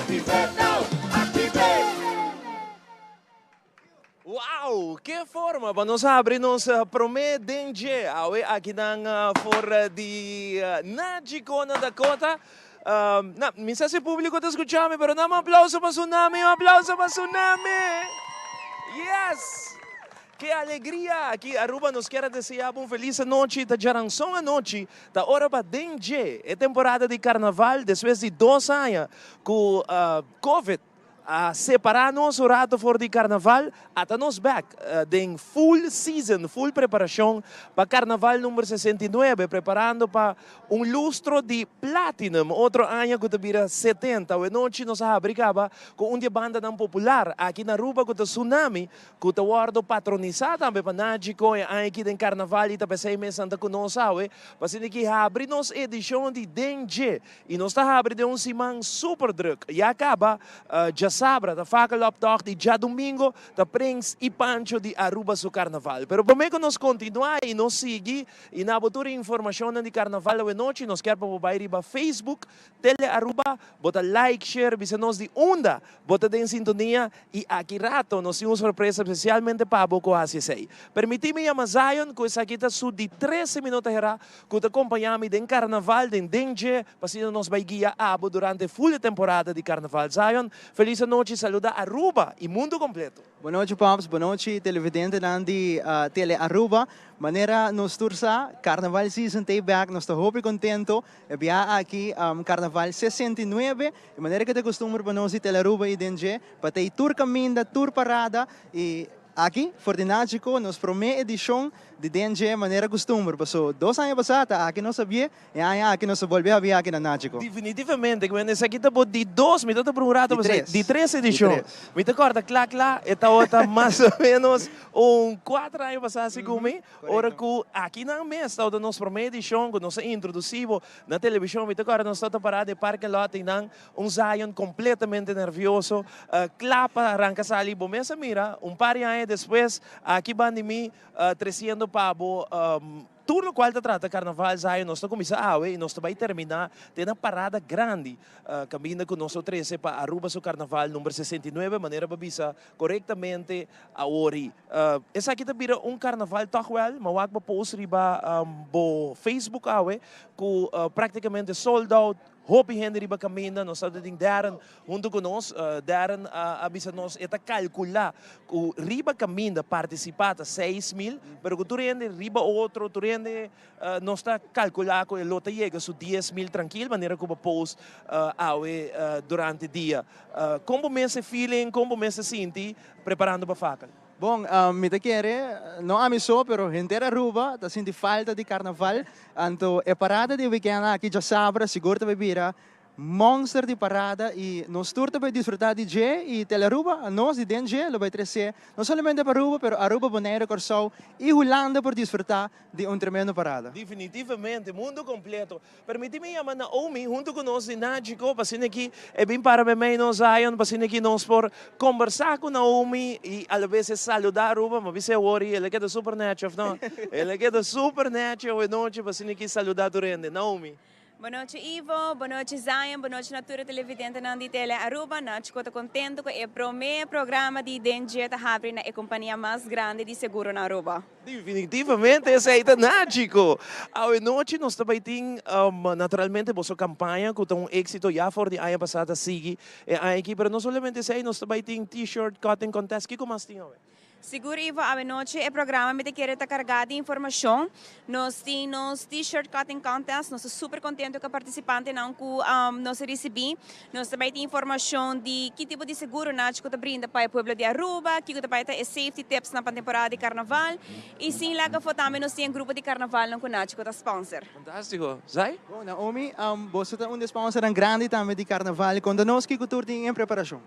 Activate now! Activate! Wow! Ke forma pa nos habri nos prome den dje awe akinan for di Nagico na Dakota. Na, mi sa si publico ta scucha mi, pero nan un aplauso pa Tsunami, un aplauso pa Tsunami! Yes! Ke alegria! Aki Aruba nos kier a desea bo un feliz anochi. Ta djaranson anochi, ta ora pa den dje e temporada di Carnaval despues di dos aña cu Covid a separá nos un rato for di Carnaval, ata nos bek den full season, full preparacion pa Carnaval number 69, preparando pa un lustro di Platinum, otro aña cu ta bira 70. Awenochi nos a habri caba cu un di e bandanan popular aki na Aruba cu ta Tsunami, cu ta wordo patronisa tambe pa Nagico e aña aki den Carnaval y ta pesey mes nan ta cu nos awe pa asina ki habri nos edicion di Den Dje. Y nos ta habri den un siman super druk. Ya caba djasabra ta Fakeloptocht y djadomingo ta Prins y Pancho di Aruba su carnaval. Pero prome cu nos continua y nos sigui y na bo tur e informacionnan di carnaval awenochi nos kier pa bo bay riba Facebook Tele Aruba, bo ta like, share, bisa nos di unda bo ta den sintonia y aki rato nos tin un sorpresa especialmente pa bo cu haci esey. Permiti mi yama Zion cu esaki ta su di trece mi no ta hera Ku ta kompañá mi den karnaval den Dengje, pa asina nos bai guia abo durante full e temporada di Karnaval Zion. Felis anochi, saluda Aruba y mundo completo. Bon nochi Pops, bon nochi televidentenan di Tele Aruba. Manera nos tur sa, Carnaval season ta back, nos ta hopi contento. E bia aki Carnaval 69, e manera cu ta costumber pa nos di Tele Aruba y den dje, pa ta tur caminda, tur parada y aki for di Nagico nos prome edicion Di den dje manera kustumber, paso dos aña pasá ta aki nos a bié, e aña aki nos a bolbe a bié aki na Nachico. Definitivamente, ku esaki ta bo di dos, mi ta ta un rato Di pasá, tres. di tres Di edishon. tres. Mi ta kòrda kla kla, e tabata mas o ménos un kuater aña pasá segun mi, ora Korekto. ku aki nan mes tabata nos promé edishon ku nos a introdusí bo na televishon. Mi ta kòrda nos tabata pará den parking lot einan, Un Zion completamente nervioso, cla pa ranca sali. Bo mes a mira, un par di aña despues, aki ban di mi, treciendo pa bo tur locual ta trata Carnaval Zion. Nos ta cuminsa awe y nos ta bay termina te na parada grandi, caminda cu nos lo trece pa Aruba su Carnaval number 69, manera bo a bisa corectamente awori. Esaki ta bira un Carnaval toch wel, ma wak bo post riba bo Facebook awe cu practicamente sold out. Hopi hende riba kaminda, nos tabata tin Darren huntu ku nos. Darren a bisa nos e ta kalkulá ku riba kaminda partisipá ta 6000, pero ku tur hende riba otro, tur hende nos ta kalkulá ku e lo ta yega su 10,000 trankil, manera ku bo post awe durante dia. Kon bo mes e feeling, kon bo mes ta sinti preparando pa Fakel? Bon, mi ta kere, no ami so, pero henter Aruba ta sinti falta di carnaval. Anto e parada di weekend aki djasabra sigur ta bay bira monster di parada y nos tur ta bay disfruta di dje y Telearuba, nos di den dje lo bay trece no solamente pa Aruba pero Aruba, Bonaire, Corsou y Hulanda por disfruta di un tremendo parada. Definitivamente, mundo completo. Permiti mi yama Naomi huntu ku nos di Nagico pa asina ki e bin para meimei nos Zion pa asina ki nos por kombersá ku Naomi i alabes e saludá Aruba. Mi a bisa e awor i el a keda super nechi of no? El a keda super nechi awe nochi pa asina ki saludá tur hende. Naomi. Bon nochi Ivo, bon nochi Zion, bon nochi na tur e televidentenan di Tele Aruba. Nagico ta contento cu e prome programa di Den Dje ta habri na e compania mas grandi di seguro na Aruba. Definitivamente esei ta Nagico! Awe nochi nos ta bai tin naturalmente boso campaña cu ta un exito ya for di aña pasa ta sigui e aña aki, pero no solamente esei, nos ta bai tin T-shirt cutting contest, kico mas tin awe? Sigur Ivo, awe nochi e programa mi ta kere ta carga di informacion. Nos tin nos T-shirt cutting contest, nos ta super contento cu e participantenan cu nos a ricibi. Nos ta bai tin informacion di ki tipo di seguro Nagico ta brinda pa e pueblo di Aruba, kico ta bai ta e safety tips nan pa temporada di carnaval y sin laga afo tambe nos tin e grupo di carnavalnan cu Nagico ta sponsor. Fantastico. Zay? Bon, Naomi, boso ta un di e sponsornan grandi tambe di carnaval. Conta nos kico tur tin en preparacion.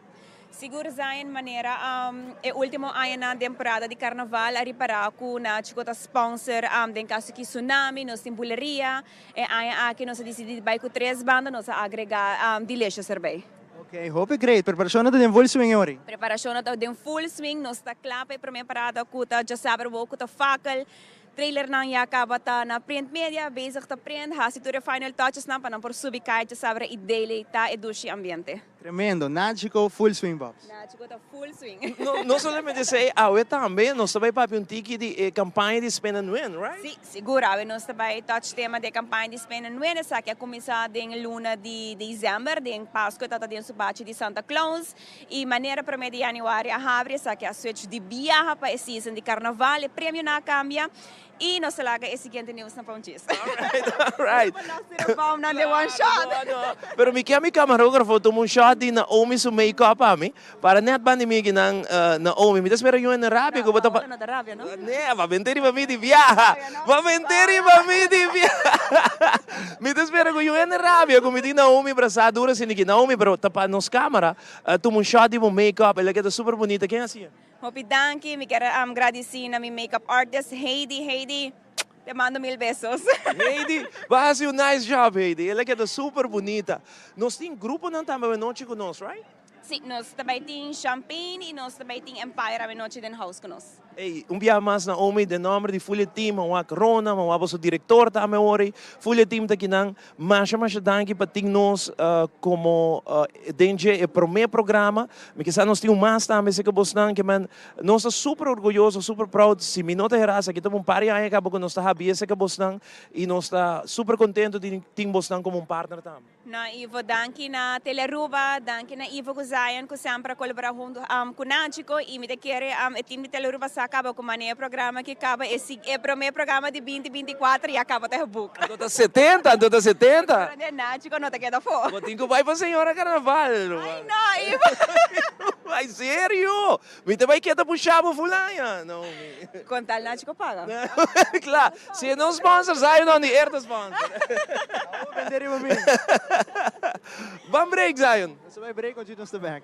Sigur Zion, manera e ultimo añanan den parada di carnaval a ripara cu Nagico ta sponsor den caso ki Tsunami, nos tin buleria. E aña aki nos a dicidi di bay cu tres banda, nos a agrega Delicious erbij. Ok, hopi great. Preparacionnan ta den full swing e ori? Preparacionnan ta den full swing. Nos ta cla pa e prome parada cu ta djasaber awor cu ta fakkel. Trailernan ya caba ta na print media, bezig ta print, haci tur e final touchesnan pa nan por subi cay djasaber y deleita e dushi ambiente. Tremendo, Nagico full swing Bobs. Nagico ta full swing. No, no solamente esey, awe tambe nos ta bay papia un tiki di e campaña di Spend and Win, right? Si, sigur. Awe nos ta bay touch tema di e campaña di Spend and Win. Esaki a cuminsa den luna di december, den Pasco e tata den su bachi di Santa Claus. Y manera prome di januari a habri, esaki a switch di biaha pa e season di carnaval. E premionan a cambia. Y nos ta laga e siguiente nieuwsnan pa un chis. Alright, alright. Nos tira bomnan den one shot. No, no. Pero mi kier mi camarógrafo tuma un shot di Naomi su make-up pa mi. Para net banda mi akinan, Naomi. Mi ta spera yu hende rabia ku bo ta. No, no ta rabia, no. Nee, ba bente riba mi di biaha. Ba bente riba mi di biaha. Mi ta spera ku yu hende rabia ku mi tin Naomi brasá duro asina aki. Naomi, pero ta pa nos camera tuma un shot di bo make-up. El a keda super bunita. Ken a hasié? Hopi danki, mi kier a gradisi na mi makeup artist Heidi, Heidi te mando mil besos. Heidi, bo a hasi un nice job Heidi, el a keda super bunita. Nos tin gruponan tambe awenochi ku nos, right? Si, nos ta bai tin Champagne y nos ta bai tin Empire awenochi den house ku nos. Ey, un biaha mas Naomi, den nomber di Full e Team, a wak Rona, a wak boso director tambe awor ey. Full e Team ta kinan. Masha masha danki pa tin nos como den dje e prome programa. Mi ke sa nos tin un mas tambe esei ke bosnan ke men nos ta super orguyoso, super proud. Si mi no ta hera esaki ta un par di aña kaba ku nos ta habi esei ke bosnan i nos ta super kontento di tin bosnan komo un partner tambe. No Ivo, danki na Telearuba, danki na Ivo ku Zion ku semper a kolabora huntu ku Nachico i mi ta kere e team di Telearuba sa kaba ku manera e programa ki kaba e e prome programa di binti 24 ya caba ta geboek. Anto ta 70, anto ta 70. Pero de Nachi cu no ta keda afo. Bo tin cu bay pa Señora Carnaval. Ay no, Ivo. Ay serio? Mi ta bay keda pusha bo full aña. No mi. Con tal Nachi cu paga. Kla. Si e no sponsor, Zion no ni er ta sponsor. Awor bende riba mi. Ban break Zion. Nos ta bay break, ochi nos ta back.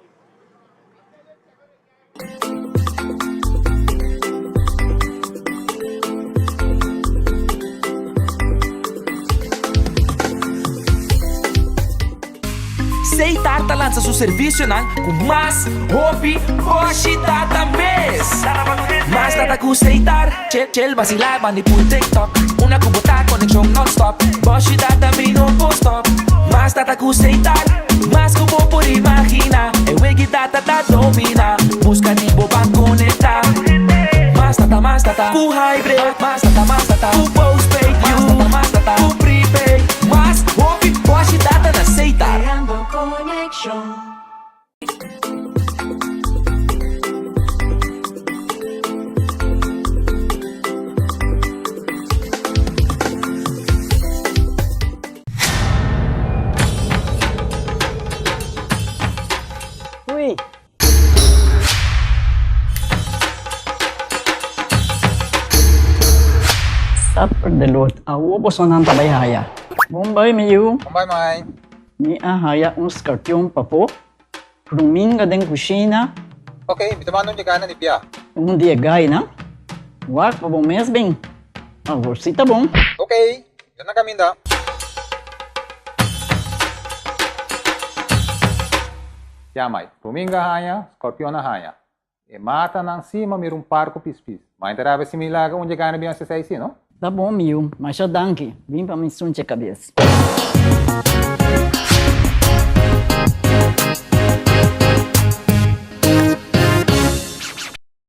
Seitar ta lansa su servisionan ku mas hopi boshi data mes. Mas data ku Seitar, chel chel basilá bandi pul TikTok. Una ku bo ta konekshon nònstòp, boshi data mi no por stòp. Mas data ku Seitar, mas ku bo por imaginá. E wegi data ta domina, busca di bo ban conecta. Mas data, mas data, cu hybrid. Mas data, mas data, cu postpaid. Mas data, mas data, cu prepaid. Mas hopi boshi data na Setar. Creando conexion. Ui! Supper de lot, awo bosonan ta bai haya. Bon bai mi yu. Bon bai mai. Mi a haya un skarpion pafó, ruminga den kushina. Ok, mi ta manda un yegana di bia. Un di e gainan. Wak pa bo mes bin. Awor si ta bon. Ok, mi ta na kaminda. Ya mai, ruminga haña, scorpion a haña. E matanan si ma mira un par ku pispis. Ma e ta rabia si mi laga un dje gana bin hasi esei si, no? Ta bon mi yu, masha danki. Bin pa mi sunche kabes.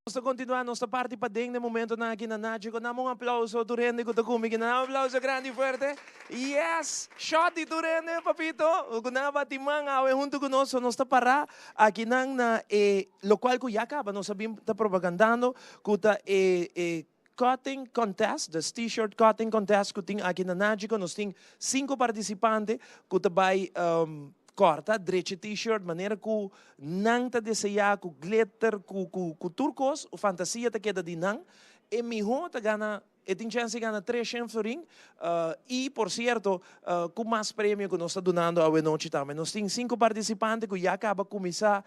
Nos ta continua nos ta parti paden den momentonan aki na Nachi cu nan un aplauso tur hende cu ta cumi aki nan un aplauso grandi y fuerte yes shot di tur hende papito cu nan a bati man awe hunto cu nos so nos ta para aki nan na e locual cu ya caba nos a bin ta propagandando cu ta e e cutting contest dus t-shirt cutting contest cu tin aki na Nachico nos tin cinco participante cu ta bay corta drecha t-shirt manera cu Nan ta deseá ku glitter, ku ku ku tur kos, fantasia ta keda di nan. E mihó ta gana, e tin chèns di gana 300 florin. I por sierto, ku mas premio ku nos ta dunando awenochi tambe. Nos tin sinku partisipante ku ya kaba kuminsá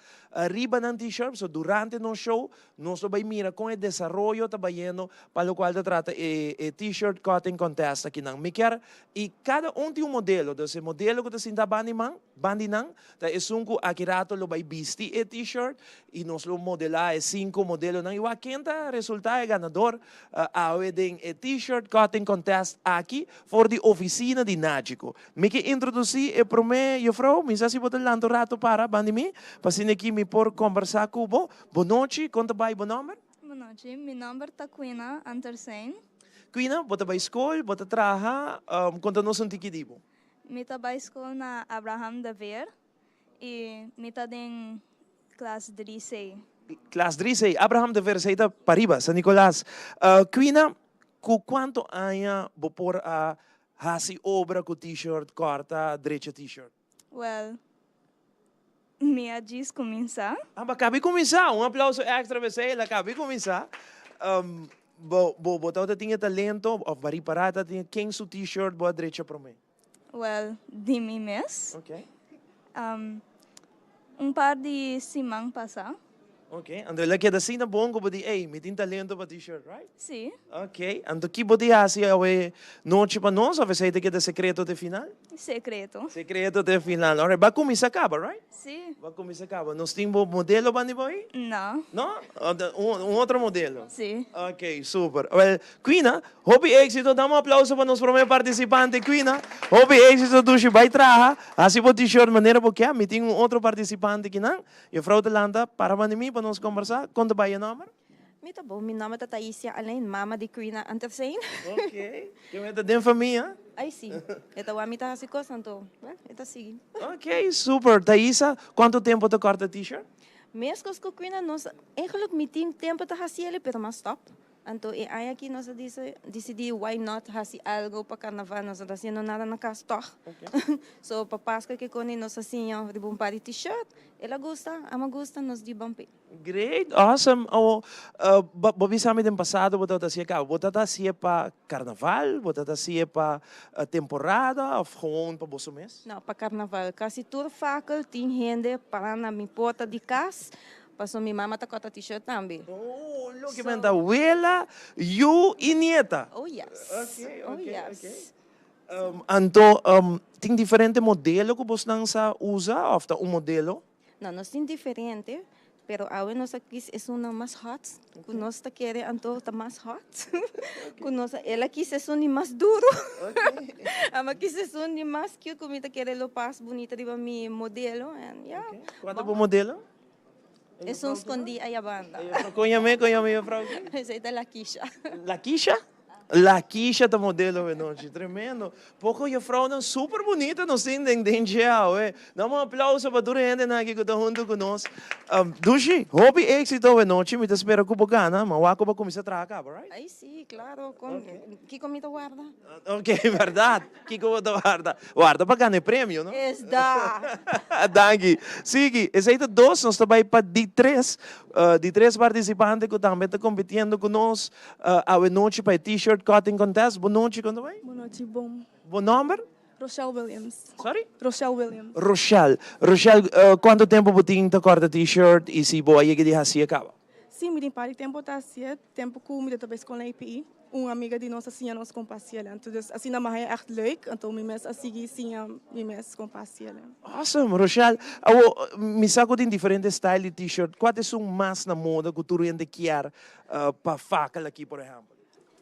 riba nan t-shirt, so durante nos show nos lo bai mira kon e desaroyo ta bayendo pa lokual ta trata e e t-shirt cutting contest akinan. Mi kier, i kada un tin un modelo, dus e modelo ku ta sinta banda di man, Bandinan ta esun ku aki rato lo bai bisti e t-shirt i nos lo modelá e sinku modelonan i wak ken ta resultá e ganador awe den e. e T-shirt cutting contest aki for di oficina di Nagico. Mi ke introduci e prome juffrouw, mi sa si bo ta lanta un rato para banda di mi, pa asina aki mi por combersa cu bo. Bo nochi, con ta bay bo nomber? Bo nochi, mi nomber ta Quina Antersen. Quina, bo ta bay scol, bo ta traha, conta nos un tiki di bo. Mi ta bay scol na Abraham de Veer y mi ta den Klas dri sei. Klas dri sei. Abraham de Veer sei ta pariba, San Nicolas. Quina, ku kuantu aña bo por a hasi obra ku t-shirt, kòrta, drecha t-shirt? Well, mi a djis kuminsá. Ah, bo a kabi kuminsá! Un aplauso èkstra pa esei, el a kabi kuminsá. Bo, bo, bo tabata tin e talento òf bo a ripará ta tin ken su t-shirt bo a drecha promé? Well, di mi mes. Ok. Un par di siman pasá. Ok, anto el a keda asina bon ku bo di, ey, mi tin talento pa t-shirt, right? Sí. Ok, anto ki bo di hasi awe nochi pa nos of esei ta keda sekreto te final? Sekreto. Sekreto te final. Alright, bo a kuminsá kaba, right? Sí. Bo a kuminsá kaba. Nos tin bo modelo banda di bo ei? No. No? Un otro modelo? Sí. Ok, super. Well, Quina, Hopi éxito, dam un aplauso pa nos prome participante Quina. Hopi éxito Dushi, bai traha, haci bo t-shirt manera bo kier. Mi tin un otro participante kinan. Juffrouw ta lanta para banda mi pa nos combersa. Con ta bai e nomber? Mi ta bon, mi nomber ta Taisia Alain, mama di Quina Antersijn. Ok, ke ta den famia? Ay si, e ta wak mi ta haci cos anto, well, e ta sigui. Ok, super. Taisa, cuanto tempo ta corta t-shirt? Mescos cu Quina, nos, eigenlijk mi tin tempo ta haci el'e, pero m'a stop. Anto e aña aki nos a disidí why not hasi algo pa karnaval, nos no ta hasiendo nada na kas tòg. So pa Paskua ke koni nos a siña riba un par di t-shirt, el a gusta, ami a gusta, nos di ban p'e. Great, awesome. Awo, bo bisa mi den pasado bo tabata hasié kaba, bo tabata hasié pa karnaval, bo tabata hasié pa temporada òf gewoon pa boso mes? No, pa karnaval. Kasi tur fakel tin hende pará na mi porta di kas Paso mi mama ta kòrta t-shirt tambe. Oh, loke men ta wela, yu i nieta. Oh yes. Ok, Oh ok, yes. ok. Anto, tin diferente modelo ku bosnan sa usa òf ta un modelo? No, nos tin diferente, pero awe nos a kis esunnan mas hòt, ku nos ta kere anto ta mas hòt. Ku nos a, el a kis esun di mas duru. Ami a kis esun di mas cute ku mi ta kere lo pas bunita riba mi modelo and yeah. Kua ta bo modelo? Esun skondí aya banda. Kon yam'é? Kon yam'é juffrouw? Esei ta Lakisha. Lakisha? Lakisha ta modelo awenochi. Tremendo. Poko juffrouwnan super bunita nos tin den den dje awe. Dam un aplauso pa tur e hendenan aki ku ta huntu ku nos. Dushi, hopi éxito awenochi. Mi ta spera ku bo gana. Ma wak ku bo a kuminsá traha kaba, right? Ai sí, klaro. Kon, kiko mi ta warda? Ok, berdad. Kiko bo ta warda? Warda pa gana e premio, no? Es da! Danki. Sigui, esei ta dos, nos ta bai pa di tres. Di tres partisipante ku tambe ta kompitiendo ku nos awe nochi pa e T-shirt cutting contest. Bo nochi, kon ta bai? Bo nochi, bon. Bo nomber? Rochelle Williams. Sorry? Rochelle Williams. Rochelle. Rochelle, kuantu tempu bo tin ta kòrta T-shirt i si bo a yega di hasié kaba? Sí, mi tin par di tempu ta hasié. Tempu ku mi ta tabata skol na EPI, un amiga di nos a siña nos kon pa hasiel. Anto dus asina mi a haña ègt leuk, anto mi mes a sigui siña mi mes kon pa hasiel. Awesome, Rochelle. Awo, mi sa ku tin diferente style di t-shirt. Kua ta esun mas na moda ku tur hende kier pa fakel aki, por ehèmpel?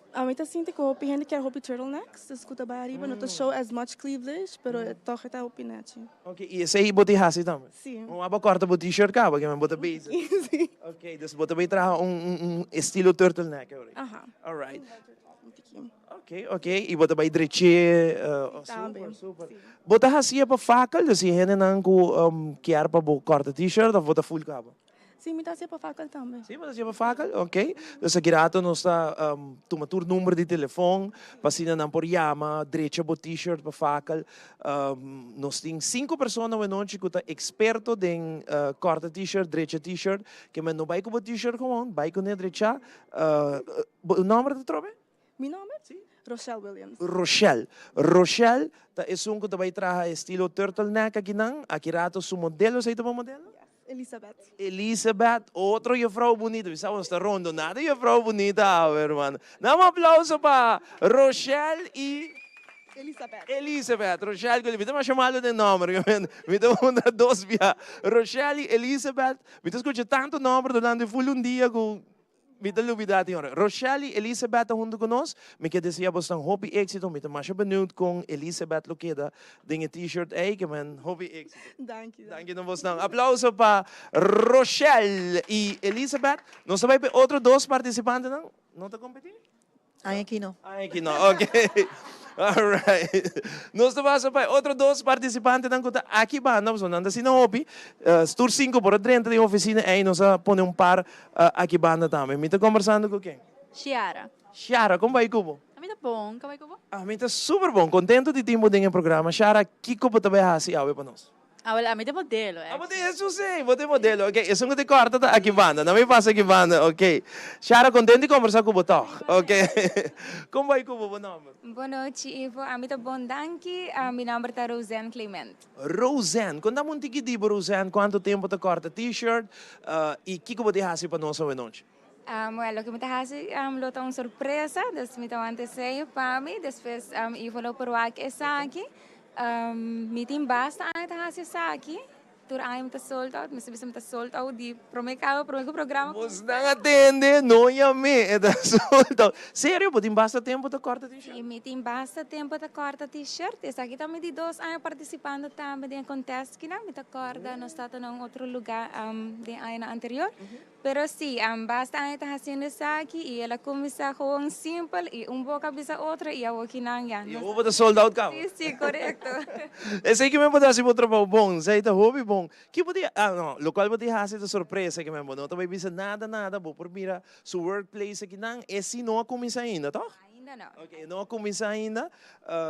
Ami ta sinti ku hopi hende kier hopi turtlenecks, dus ku ta bai ariba no ta show as much cleavage, pero tòg e ta hopi nechi. Ok, i esei bo tin hasi tambe? Si. Un abo kòrta bo t-shirt kaba, ke men bo ta bezig. Si. Ok, dus bo ta bai traha un un un estilo turtleneck ahora. Aha. Alright. Un tiki. Ok, ok, i bo ta bai drech'é? Tambe. Super, super. Bo ta hasié pa fakel, dus si hendenan ku kier pa bo kòrta t-shirt òf bo ta full kaba? Sí, mi ta hacié pa fakel tambe. Sí, bo ta hacié pa fakel? Ok. Dus aki rato nos ta tuma tur number di telefon pa asina nan por yama, drecha bo t-shirt pa fakel. Nos tin sinku persona awenochi ku ta eksperto den kòrta t-shirt, drecha t-shirt. Ke men no bai ku bo t-shirt gewoon, bai kuné drechá. Bo nòmber ta trobe? Mi nomber? Sí. Rochelle Williams. Rochelle. Rochelle ta esun ku ta bai traha estilo turtleneck akinan. Aki rato su modelo, esei ta bo modelo? Yes, Elizabeth. Elizabeth, otro juffrouw bunita. Mi sa bo ta rondona di juffrouw bunita awe, hermano. Dam un aplauso pa Rochelle i. Elizabeth. Elizabeth. Rochelle ku Elizabeth. Mi ta masha malo den nomber. Mi ta munda dos bia. Rochelle i Elizabeth. Mi ta skucha tantu nomber durante ful un dia ku. Mi ta lubida tin ora. Rochelle y Elizabeth ta hunto cu nos. Mi ke desea bosnan hopi exito. Mi ta masha benieuwd con Elizabeth lo keda den e t-shirt ey. Ke men hopi exito. Danki. Danki na bosnan. Aplauso pa Rochelle y Elizabeth. Nos ta bay pa e otro dos participantenan. No ta competi? Aña aki no. Aña aki no, ok. Alright. Nos ta pasa pa e otro dos participantenan cu ta aki banda, pasobra nan ta asina hopi. Tur cinco por a drenta den oficina ey, nos a pone un par aki banda tambe. Mi ta conversando cu ken? Shiara. Shiara, con bai cu bo? Ami ta bon, con bai cu bo? Ami ta super bon. Contento di tin bo den e programa. Shiara, kico bo ta bay haci awe pa nos? Ah, wel, ami ta modelo, Ah, bo ta, eso sí, bo ta modelo. Ok, esun ku ta kòrta ta aki banda. No mi pasa aki banda, ok. Shara, kontent di kombersá ku bo tòg. Ok. Kon bai ku bo? Bo nòmber? Bon nochi, Ivo. Ami ta bon, danki. Mi nòmber ta Roseanne Clement. Roseanne. Konta mi un tiki di bo, Roseanne. Kuantu tempu bo ta kòrta t-shirt i kiko bo ta hasi pa nos awenochi? Wel, loke mi ta hasi lo ta un sorpresa, dus mi ta wanta esei pa mi. Despues Ivo lo por wak esaki. Mi tin basta aña ta hasi esaki. Tur aña mi ta sold out. Mi sa bisa mi ta sold out di prome caba, prome cu programa. Bosnan a tende, no yam'é, e ta sold out. Serio, bo tin basta tempo ta corta t-shirt? Si, mi tin basta tempo ta corta t-shirt. Esaki ta mi di dos aña participando tambe den e contest kinan. Mi ta corda nos tata na un otro lugar den añanan anterior. Pero si, basta aña ta haciendo esaki y el a cuminsa gewoon simpel y un boca bisa otro y awor kinan ya. Y awor bo ta sold out caba. Si, si, corecto. Esey ki men bo ta haci bo trabou bon, esey ta hopi bon. Ki bo tin, ah no, locual bo tin haci ta sorpresa ki men bo no ta bay bisa nada nada, bo por mira su workplace akinan, e si no a cuminsa ainda, toch? Ainda no. Ok, e no a cuminsa ainda,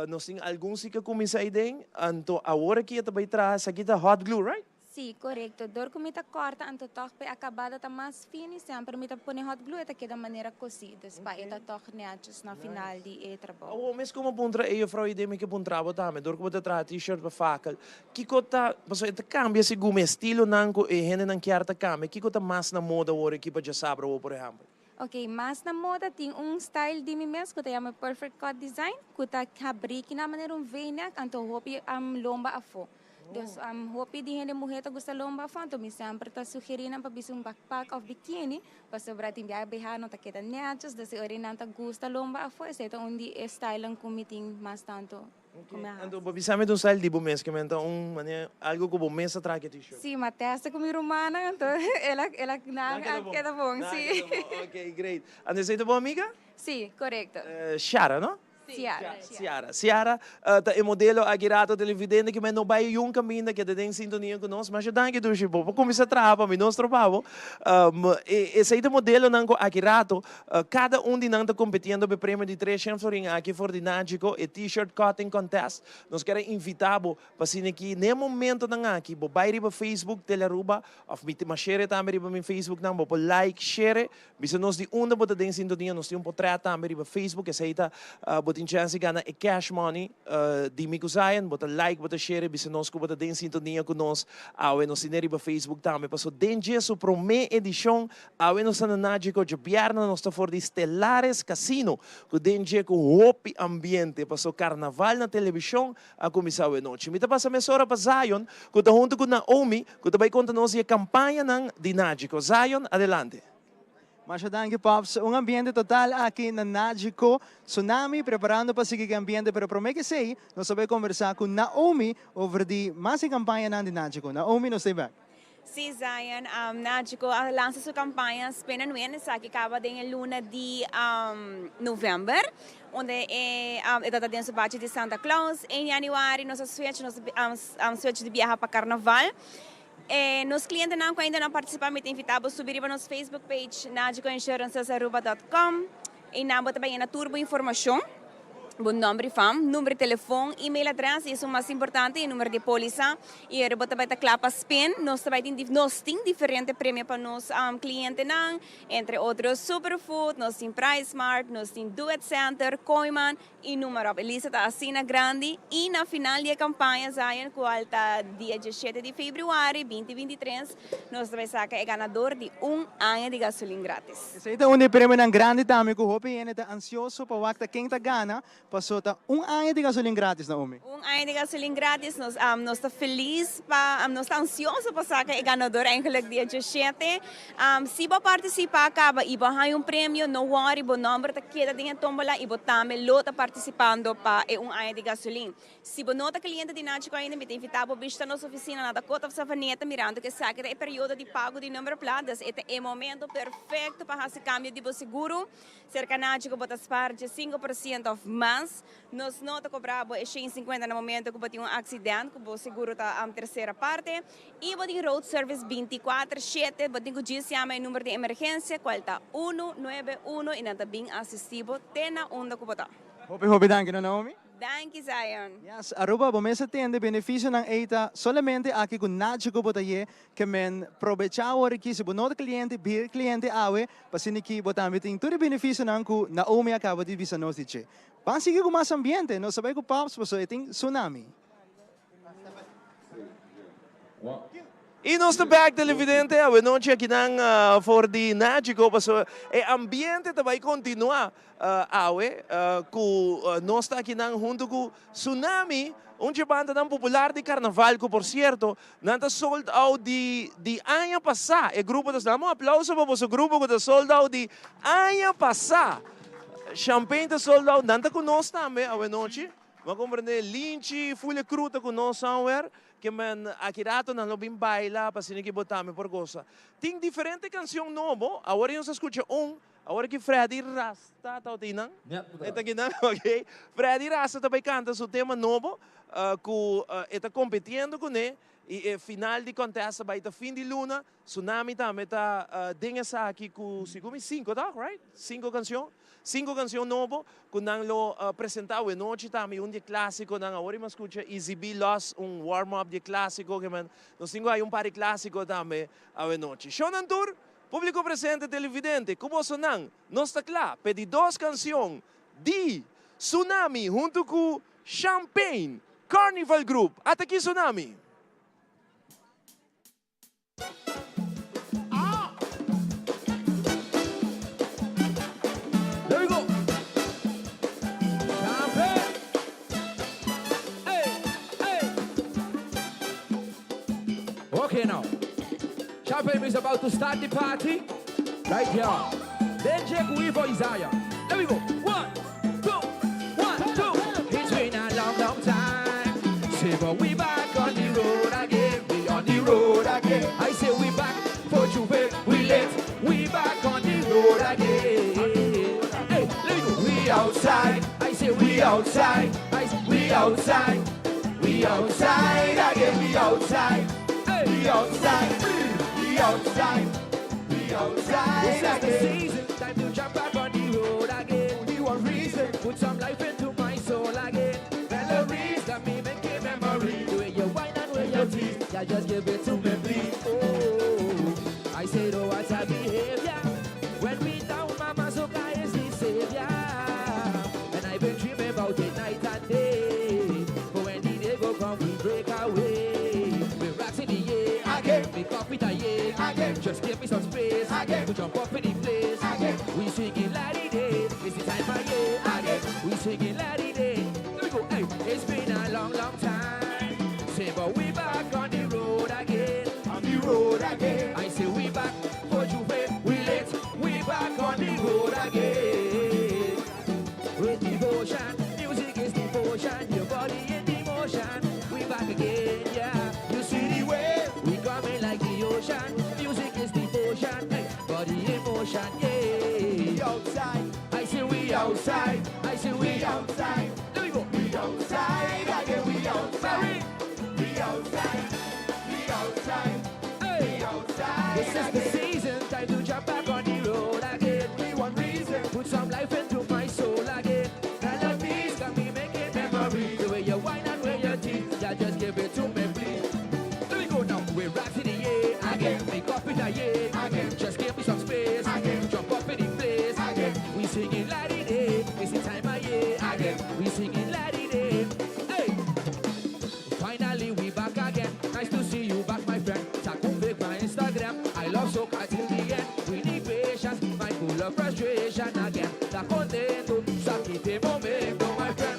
nos tin algun si cu a cuminsa ayden, anto awor aki e ta bay traha, esaki ta hot glue, right? Sí, korekto. Dor ku mi ta kòrta anto tòg pa e akabada ta mas fini, semper mi ta pone hot glue e ta keda manera kosí. Dus pa e ta tòg nètjes na final di e trabou. Awor mes komo puntra e juffrouw i den mi ke puntra bo tambe, dor ku bo ta traha t-shirt pa fakel, kiko ta, pasobra e ta kambia segun mi estilonan ku e hendenan kier ta kambia, kiko ta mas na moda awor aki pa djasabra awor por ehèmpel? Ok, mas na moda tin un style di mi mes ku ta yama perfect cut design ku ta habrí kina manera un V-neck anto hopi lomba afó. Dus hopi di hende muhé ta gusta lomba afó, anto mi semper ta sugerí nan pa bisti un backpack òf bikini, pasobra tin biaha BH no ta keda nètjes, dus e ora nan ta gusta lomba afó, esei ta un di e stylenan ku mi tin mas tantu ku mi a hasi. Anto bo bisa mi ta un style di bo mes, ke men ta un manera algu ku bo mes a traha ke t-shirt? Sí, m'a testa ku mi rumannan, anto el a el a nan a keda bon, sí. Nan a keda bon, ok, great. Anto esei ta bo amiga? Sí, korekto. Shara, no? Ciara. Ciara. Ciara ta e modelo aki rato televidente ki men no bai yun caminda keda den sintonia cu nos. Masha danki Dushi bo por cuminsa traha pa mi nos tropa bo. Esey ta modelonan cu aki rato cada un di nan ta competiendo pa e premio di 300 florin aki for di Nagico e t-shirt cutting contest. Nos kier a invita bo Pa asina ki n'e momentonan aki bo bai riba Facebook Telearuba of mi ma share tambe riba mi Facebook nan bo por like share bisa nos di unda bo ta den sintonia nos tin un potret tambe riba Facebook esei ta bo tin chance di gana e cash money di mi ku Zion bo ta like bo ta share bisa nos ku bo ta den sintonia ku nos awe nos tin e riba Facebook tambe paso den dje su prome edicion awe nos ta na Nagico djabièrnè nos ta for di Stellares Casino ku den dje ku hopi ambiente paso carnaval na television A kuminsá awe nochi. Mi ta pasa mesora pa Zion, ku ta huntu ku Naomi, ku ta bai konta nos di e kampañanan di Nagico. Zion, adelante. Masha danki Pops. Un ambiente total aki na Nagico. Tsunami preparando pa sigui ku e ambiente, pero prome ku esei nos ta bai kombersá ku Naomi over di mas e kampañanan di Nagico. Naomi, nos ta bek. Sí, Zion, Nagico a lansa su campaña Spin and Win, esaki caba den e luna di november, unda e e ta den su bachi di Santa Claus. En januari nos a switch, nos a switch di biaha pa Carnaval. E nos clientenan cu ainda no a participa mi ta invita bo subi riba nos Facebook page nagicoinsurancesaruba dot com. Einan bo ta bay yena tur bo informacion. Bo nomber y fam, number di telefon, email adres y esun mas importante e number di polisa y ora bo ta bay ta cla pa spin nos ta bay tin nos tin diferente premio pa nos clientenan entre otro Superfood, nos tin Price Mart, nos tin Do It Center, Kooyman y numa rop. E lista ta asina grandi y na final di e campaña Zion cual ta dia diesshete di februari binti 23 nos ta bay saca e ganador di un aña di gasolin gratis. Esei ta un di e premionan grandi tambe ku hopi hende ta ansioso pa wak ta ken ta gana. Paso ta un aña di gasolin gratis, Naomi. Un aña di gasolin gratis, nos nos ta feliz pa, nos ta ansioso pa saca e ganador eigenlijk dia djeshete. Si bo a participa caba y bo a haña un premio, no worry, bo nomber ta keda den e tombola y bo tambe lo ta participando pa e un aña di gasolin. Si bo no ta cliente di Nachico ainda, mi ta invita bo bishita nos oficina na Dakota of Savaneta mirando cu esaki ta e periodo di pago di nummerplaat, dus e ta e momento perfecto pa haci cambio di bo seguro. Serka Nachi ku bo ta spar dje 5% òf mas, nos no ta kobra bo e 150 na momento ku bo tin un aksident, ku bo seguro ta tersera parte. I bo tin road service 24/7, bo tin ku djis yama e number di emergensia kual ta 191 i nan ta bin asisti bo te na unda ku bo ta. Hopi hopi danki no Naomi. Danki Zion. Yes, Aruba bo mes a tende beneficionan ey ta solamente aki cu Nacho cu bo ta ye ke men probecha awor aki si bo no ta cliente bir cliente awe pa asina ki bo tambe tin tur e beneficionan cu Naomi a caba di bisa nos di dje. Ban sigui cu mas ambiente nos ta bay cu Pops paso e tin Tsunami. Y nos ta back televidente awenochi akinan for di Nagico pasobra e ambiente ta bay continua awe cu nos ta akinan hunto cu Tsunami, un dje bandanan popular di carnaval cu por cierto nan ta sold out di di aña pasa e grupo ta dame un aplauso pa boso grupo cu ta sold out di aña pasa Champagne ta sold out nan ta cu nos tambe awenochi. Bo a comprende Linchi ful e crew ta cu nos somewhere ke men aki rato nan lo bin baila pa asina ki bo tambe por goza. Tin diferente cancion nobo, awor nos a scucha un, awor ki Freddy Rasta ta oti nan? E ta kinan? Ok. Freddy Rasta ta bay canta su tema nobo cu e ta competiendo cune y e final di contest ta bay ta fin di luna. Tsunami tambe ta den esaki cu segun mi cinco toch, right? Cinco cancion. Cinco cancion nobo cu nan lo presenta awe nochi tambe un di e clasiconan. Awor mi a scucha Easy B los un warm up di e clasico ke men nos tin cu hay un par di clasico tambe awe nochi. Shownan tur, publico presente, televidente, cu boso nan nos ta cla p'e di dos cancion di Tsunami hunto cu Champagne Carnival Group. Ata aki Tsunami. Okay now. Champagne is about to start the party right here. Then Jake we for Isaiah. There we go. One, two, one, two. It's been a long, long time. Say, but we back on the road again. We on the road again. I say we back for Juve. We late. We back on the road again. Hey, let me go. We outside. I say we outside. I say we outside. We outside again. We outside. Hey. We outside. We outside. We outside. This is the season. Time to jump back on the road again. Only one reason. Put some life into my soul again. Memories got me making memories. The way you whine and way you tease. Yeah, just give it to me, please. Oh, I say, oh, what a behavior. When we down, Mama Soka is the savior. And I've been dreaming about it night and day. But when the day go come, we break away. We rocks in the air. Again. We cup it a yeah. Again. Just give me some space. Again. To jump up in the place. Again. We singing la di day. It's the time of year. Again. We singing la di day. Let me go. Hey, it's been a long, long time. Say, but we back on the road again. On the road again. I say we back for Juve. We late. We back on the road again. With devotion, music is devotion. Your body in motion. We back again, yeah. You see the way we coming like the ocean. Music is devotion. Hey, body in motion, yeah. We outside. I say we outside. I say we outside. Let me go. We outside again. We outside. We outside. We outside. Hey. We outside. This is the season, time to jump back on the road again. We want reason. Put some life into my soul again. Melodies got me making memories. The way you whine and way you tease, yeah, just give it to me, please. Let me go now. We rock in the air again. Make up in the air again. Just give me some space again. Jump up in the place again. We singing la di day. It's the time of year again. We singing la di day. Hey. Finally we back again. Nice to see you back, my friend. Takum my Instagram. I love soca till the end. We need patience, my full of frustration again. Ta contento, sa que te momento, my friend.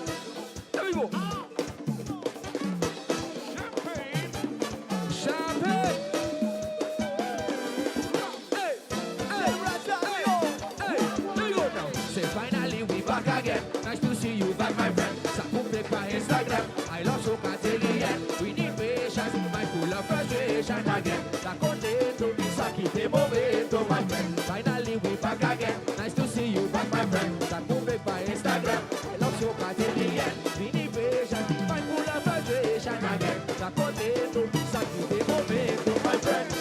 Saki the momento, my friend. Finally we back again. Nice to see you back, my friend. Sakumbe pa Instagram. I love soca till the end. Mini vision, my full of vibration again. Ta contento, saki the momento, my friend.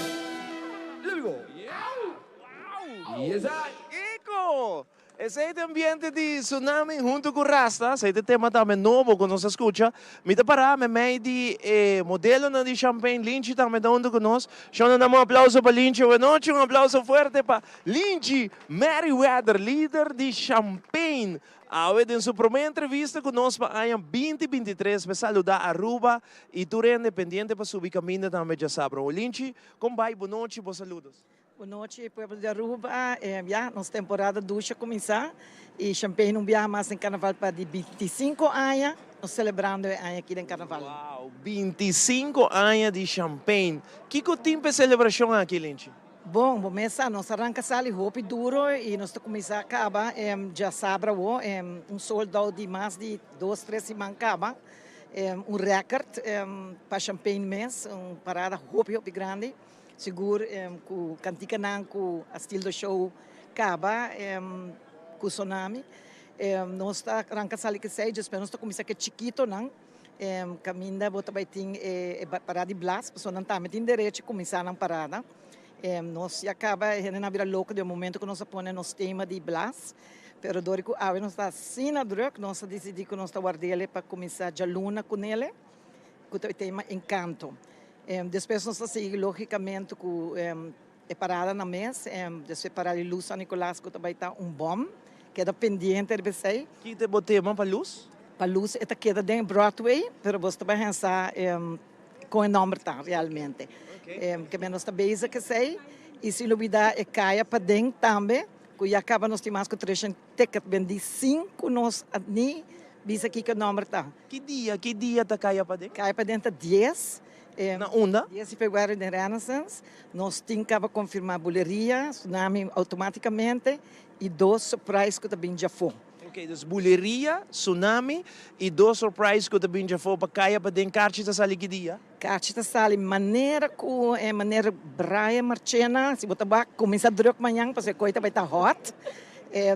Here we go. Yes, I. Kiko! Esey ta ambiente di Tsunami hunto cu Rasta, esey ta e tema tambe nobo cu nos a scucha. Mi ta para memey di e modelonan di Champagne, Linchi tambe ta hunto cu nos. Shona dame un aplauso pa Linchi awe nochi, un aplauso fuerte pa Linchi Merryweather, lider di Champagne. Awe den su prome entrevista cu nos pa aña 2023 pa e saluda Aruba y tur hende pendiente pa subi caminda tambe djasabra. Linchi, con bay? Bo nochi, bo saludos. Bon nochi pueblo di Aruba, ya nos temporada dushi a cuminsa y Champagne un biaha mas den carnaval pa di 25 aña, nos celebrando e aña aki den carnaval. Wow, 25 aña di Champagne, kico tin pa e celebracion aki Linchi? Bon, bo mes sa, nos a ranca sali hopi duro y nos ta cuminsa caba djasabra awo, un sold out di mas di dos, tres siman caba, un record pa Champagne mes, un parada hopi hopi grandi. Sigur ku kantikanan ku a steal the show kaba ku Tsunami. Nos ta ranka sali kesei, despues nos ta kuminsá ku e chikitonan kaminda bo ta bai tin e parada di blas, pasobra nan tambe tin derecho kuminsá nan parada. Nos ya kaba e hendenan a bira loko den e momento ku nos a pone nos tema di blas, pero dor ku awe nos ta asina drùk nos a disidí ku nos ta ward'el pa kuminsá djaluna kunele ku ta e tema Encanto. Despues nos ta sigui logicamente cu e parada na mes, despues e parada di Luz San Nicolas cu ta bay ta un bom, keda pendiente riba esey. Ki ta bo tema pa Luz? Pa Luz e ta keda den Broadway, pero bos ta bay hensa con e nomber ta realmente. Ke nos ta bezig cu esey y sin lubida e caya paden tambe cu ya caba nos tin mas cu 300 ticket bendi sin cu nos a ni bisa kiko e nomber ta. Ki dia, ki dia ta Kaya Paden? Kaya Paden ta dies. Na unda? Dies di februari den Renaissance. Nos tin kaba konfirmá buleria, tsunami outomátikamente i dos surprise ku ta bin djafó. Ok, dus buleria, tsunami i dos surprise ku ta bin djafó pa Kaya Paden. Karchi ta sali ki dia? Karchi ta sali manera ku e manera Brian Marchena, si bo ta wak kuminsá drùk mañan pasobra e koi ta bai ta hòt.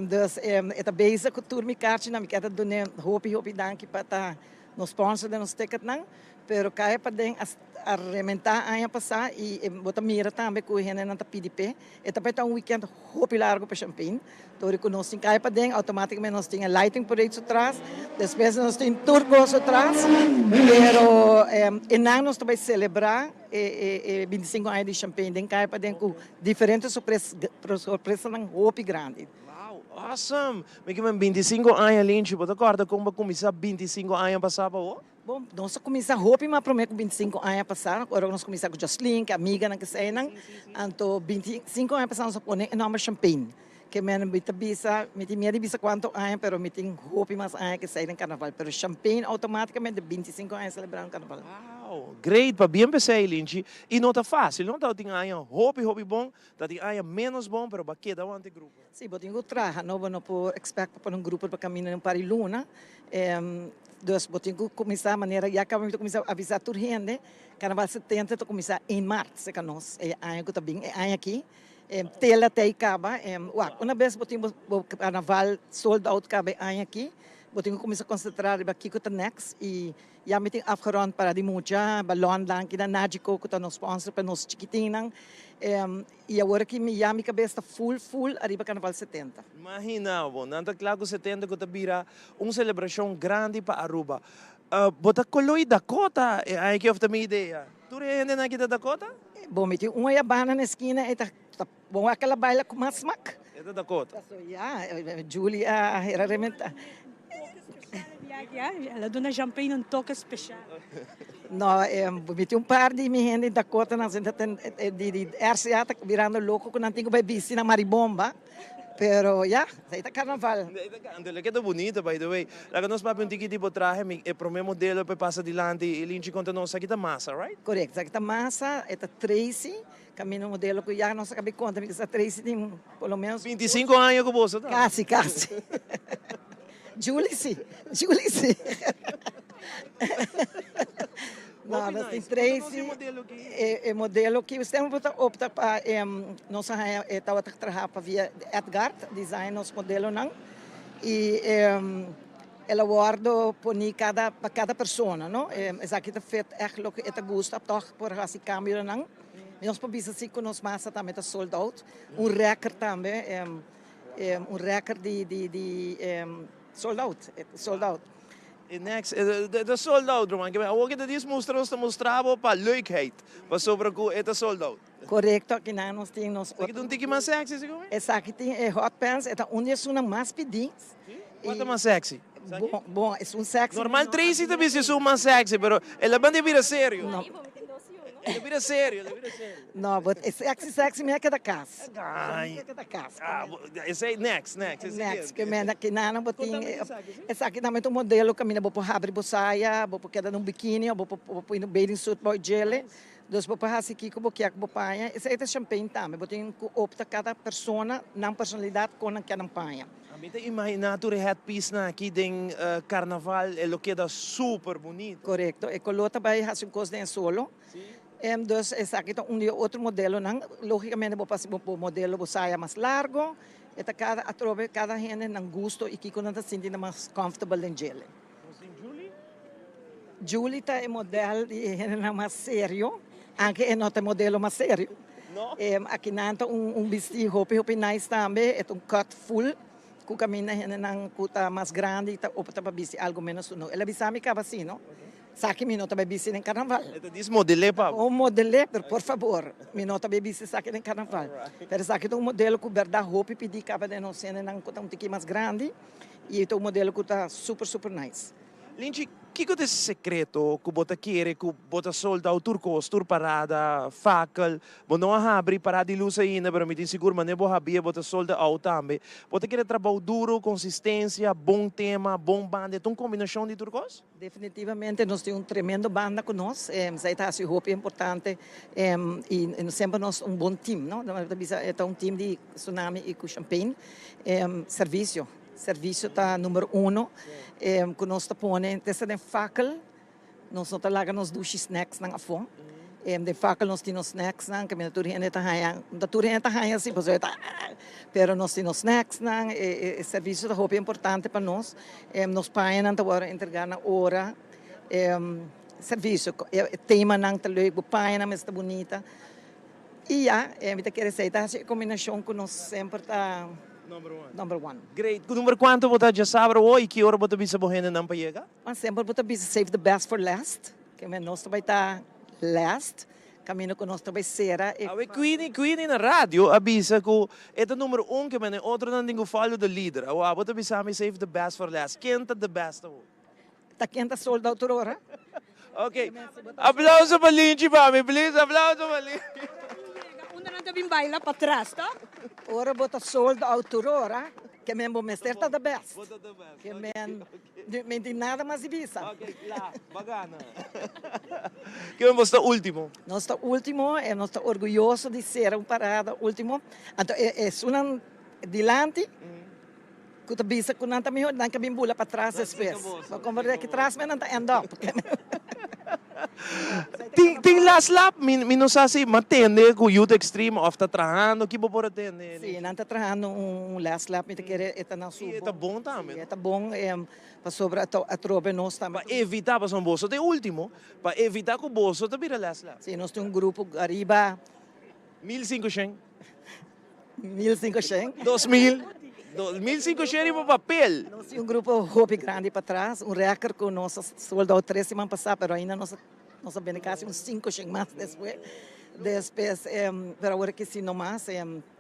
Dus e ta bezig ku tur mi karchinan, mi kier ta dun'é hopi hopi danki pa ta nos sponsor den nos ticketnan. Pero kaya paden a a rementá aña pasá i bo ta mira tambe ku e hendenan ta pidi p'e. E ta bai ta un weekend hopi largo pa Champagne. Dor ku nos tin kaya paden automaticamente nos tin e lighting parade su tras, despues nos tin tur kos su tras, pero enan nos ta bai celebra e e 25 aña di Champagne den kaya paden ku diferente sorpres sorpresanan hopi grandi. Wow, awesome! Mi kimen 25 aña Linchi, bo ta corda con bo a cuminsa 25 aña pasa pa bo? Bon, nos a kuminsá hopi mas promé ku 25 aña pasá, ora ku nos kuminsá ku Jocelyn, ku amiganan ku eseinan. Anto 25 aña pasá nos a pone e nòmber Champagne. Ke men mi ta bisa, mi tin miedu di bisa kuantu aña, pero mi tin hopi mas aña ku esei den karnaval. Pero Champagne outomátikamente 25 aña selebrando karnaval. Wow! Great! Pabien p'esei, Linchi. I no ta fásil, no? Tabatin aña hopi, hopi bon, tabatin aña ménos bon, pero bo a keda wanta e grupo. Sí, bo tin ku traha, no? Bo no por expect pa pone un grupo pa kaminda den un par di luna. Dus bo tin ku kuminsá manera ya kaba mi ta kuminsá avisá tur hende, Karnaval 70 ta kuminsá ein mart serka nos, e aña ku ta bin, e aña aki. Tela ta ei kaba. Wak, una bes bo tin bo karnaval sold out kaba e aña aki, bo tin ku kuminsá konsentrá riba kiko ta next i Ya mi tin afgerond para di mucha balon danki na Nagico cu ta nos sponsor pa nos chikitinnan y awor aki mi ya mi cabes ta full full ariba Carnaval 70. Imagina bo, nan ta cla cu 70 cu ta bira un celebracion grandi pa Aruba. Bo ta coloy Dakota e aña aki of ta mi idea? Tur e hendenan aki ta Dakota? Bo mi tin un ayabana na esquina e ta bon wak el a baila cu mas smak. E ta Dakota. Ya, Julie a hera rementa. El a duna Champagne un toke special. No, mi tin un par di mi hende di Dakota nan di RCA ta birando loco cu nan tin cu bay bisti na Maribomba. Pero ya, esey ta carnaval. Anto lo keda bunito by the way. Laga nos papia un tiki di bo trahe, mi e prome modelo pa e pasa dilanti y Linchi conta nos esaki ta masa, right? Correcto, esaki ta masa, e ta Tracy. Camino modelo cu ya nos a cabi conta mi sa Tracy tin por lo menos. 25 aña cu boso ta. Casi casi. Julie si, Julie si. No, nos tin Tracy, e modelo ki semper bo ta opta pa nos a haña e tabata traha pa via Edgard design nos modelonan y el a wordo poni cada pa cada persona no esaki ta fit echt loke e ta gusta tog por haci cambionan nos por bisa si cu nos masa tambe ta sold out un record tambe un record di di di sold out sold out. E next, e ta sold out ruman. Awor ki ta dis mustra nos ta mustra bo pa leukheid, pasobra ku e ta sold out. Korekto, akinan nos tin nos Esaki ta un tiki mas sexy segun mi? Esaki tin e hot pants, e ta un di esunnan mas pidi. Si? Kua ta mas sexy? Esaki? Bon, bon, esun sexy. Normal Tracy ta bisti esun mas sexy, pero el a banda bira serio. No. El a bira serio, el a bira serio. No, but e sexy sexy mi a keda kas. Ay. Mi a keda kas. Ah, esei next, next, e siguiente. Next, ke menda kinana bo tin. Esaki tambe ta un modelo kaminda bo por habri bo saya, bo por keda den un bikini of bo por pui un bathing suit bou djele. Dus bo por hasi kiko bo kier ku bo paña. Esei ta champagne tambe. Bo tin ku opta kada persona nan personalidat kon nan kier nan paña. Mi ta imaginá tur e headpiecenan aki den karnaval e lo keda super bunita. Korekto. E koló ta bai hasi un kos den e solo. Dus esaki ta un di e otro modelonan. Lógikamente bo por hasi bo modelo bo saya mas largo. E ta kada atrobe kada hende nan gusto i kiko nan ta sinti nan mas comfortable den djele. Nos tin Julie? Julie ta e model di e hendenan mas serio, anke e no ta e modelo mas serio. No. Akinan ta un bisti hopi hopi nice tambe, e ta un cut full ku kaminda hendenan ku ta mas grandi ta opta pa bisti algo menos no. El a bisa mi kaba si no. Esaki mi no ta bai bisti den karnaval. E ta dis model'é pa bo. Un model'é, pero por fabor, mi no ta bai bisti esaki den karnaval. Pero esaki ta un modelo ku bèrdat hopi pidi kaba den nos hendenan ku ta un tiki mas grandi i ta un modelo ku ta super super nice. Linchi, kiko ta e sekreto ku bo ta kere ku bo ta solta au tur kos, tur parada, fakel? Bo no a habri parada di lus ainda, pero mi tin sigur manera bo habia bo ta solta au tambe. Bo ta kere trabou duro, konsistensia, bon tema, bon banda, e ta un kombinashon di tur kos? Definitivamente nos tin un tremendo banda cu nos, esai ta haci hopi importante y semper nos un bon team, no? Nos ta bisa e ta un team di Tsunami y cu Champagne. Servicio, servicio ta numero uno cu nos ta pone, te den fakkel nos no ta laga nos dushi snacksnan afo. Den fakkel nos tin nos snacksnan, caminda tur hende ta haya, no ta tur hende ta haya si pasobra e ta pero nos tin nos snacksnan, e servicio ta hopi importante pa nos. Nos pañanan ta wòrdu entregá na ora. Servisio, e temanan ta leuk, bo pañanan mester ta bunita. I ya, mi ta kere esei ta hasi e kombinashon ku nos semper ta number one. Great. Ku number kuantu bo ta djasabra awo i ki ora bo ta bisa bo hendenan pa yega? Mas semper bo ta bisa save the best for last. Ke men nos ta bai ta last. Camino cu nos ta bay cera e. Awe Queenie Queenie na radio a bisa cu e ta numero un ke men e otronan tin cu follow the leader. Awo abo ta bisa mi save the best for last. Ken ta the best awo? Ta ken ta sold out tur ora. Ok. Aplauso pa Linchi pa mi please. Aplauso pa Linchi. Unda nan ta bin baila patras to? Ora bo ta sold out tur ora ke men bo mester ta the best. Ke men. Mi tin nada mas di bisa. Ok, kla, bo a gana. Kimen bo sta ultimo? Nos ta ultimo e nos ta orguyoso di ser un parada ultimo. Anto e esunnan dilanti ku ta bisa ku nan ta mihor, nan ke bin bula patras despues. Bo komprende? Aki tras men nan ta end up. Tin tin last lap? Mi mi no sa si m'atende ku Youth Extreme of ta trahando, ki bo por atende? Si, nan ta trahando un last lap, mi ta kere e ta na su I e ta bon tambe, Si, e ta bon pasobra atrobe nos tambe. Pa evita, pasobra boso ta e ultimo, pa evita ku boso ta bira last lap. Si, nos tin un grupo ariba. 1500. 1500. 2000. 1500 riba papel. Nos tin un grupo hopi grandi patras, un record cu nos a sold out tres siman pasa, pero ainda nos a bende casi un 500 mas despues. Despues, pero awor aki si no mas.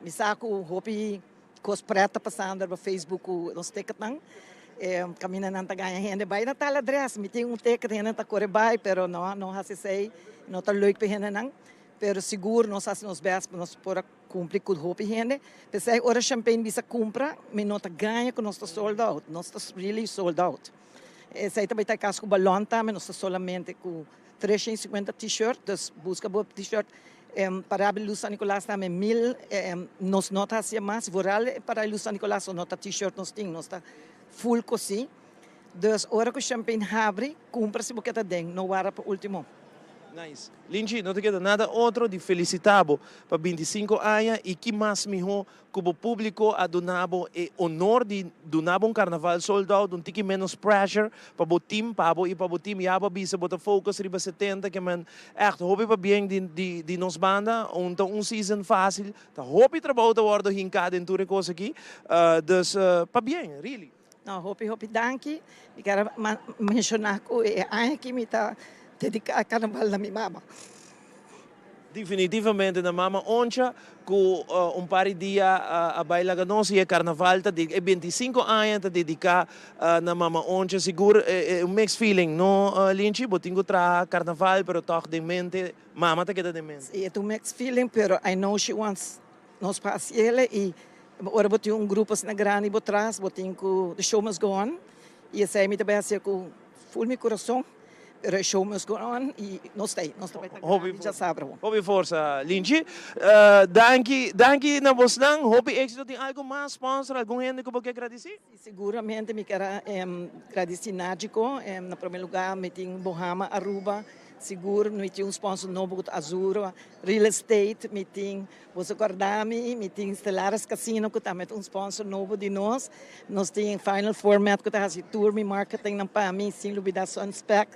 Mi sa cu hopi cos pret ta pasando riba Facebook cu nos ticketnan. Caminda nan ta gaña hende bay na tal adres, mi tin un ticket, hende ta core bay, pero no, no haci esey, no ta leuk pa hendenan. Pero sigur nos haci nos best pa nos por a cumpli cu hopi hende. P'esey ora Champagne bisa cumpra, mi no ta gaña cu nos ta sold out. Nos ta really sold out. Esey ta bay ta e caso cu balon tambe, nos ta solamente cu 350 t-shirt, dus busca bo t-shirt. Parada Luz San Nicolas tambe mil, nos no ta haci mas, vooral Parada Luz San Nicolas nos no ta t-shirt nos tin, nos ta full cosi. Dus ora cu Champagne habri, cumpra si bo ke ta den, no warda pa ultimo. Nice. Linchi, no ta keda nada otro di felicita bo pa 25 aña y ki mas miho cu bo publico a duna bo e honor di duna bo un carnaval sold out, un tiki menos pressure pa bo team, pa bo y pa bo team. Ya bo a bisa bo ta focus riba 70 ke men echt hopi pabien di di di nos banda. Un ta un season facil, ta hopi trabou ta wordo hinca den tur e cos aki. Dus pabien, really. No, hopi hopi danki. Mi kier a menciona cu e aña aki mi ta dedica e carnaval na mi mama. Definitivamente na mama Oncha cu un par di dia a bay laga nos y e carnaval ta e 25 aña ta dedica na mama Oncha. Sigur un mixed feeling no Linchi? Bo tin cu traha carnaval pero toch den mente mama ta keda den mente. Si, e ta un mixed feeling pero I know she wants nos pa haciele y ora bo tin un grupo asina grandi bo tras bo tin cu the show must go on y esey mi ta bay hacié cu full mi curason. Pero e show must go on y nos ta ahí, nos ta bay ta grandi djasabra bo. Hopi forsa Linchi. Danki, danki na bosnan. Hopi exito. Tin algo mas sponsor, algun hende cu bo ke gradici? Si, seguramente mi kier a gradici Nagico. Na prome lugar mi tin Bohama Aruba, sigur mi tin un sponsor nobo cu ta Azuro Real Estate, mi tin Boso corda mi, mi tin Stellaris Casino cu tambe ta un sponsor nobo di nos. Nos tin Final Format cu ta haci tur mi marketingnan pa mi, sin lubida Sunspec.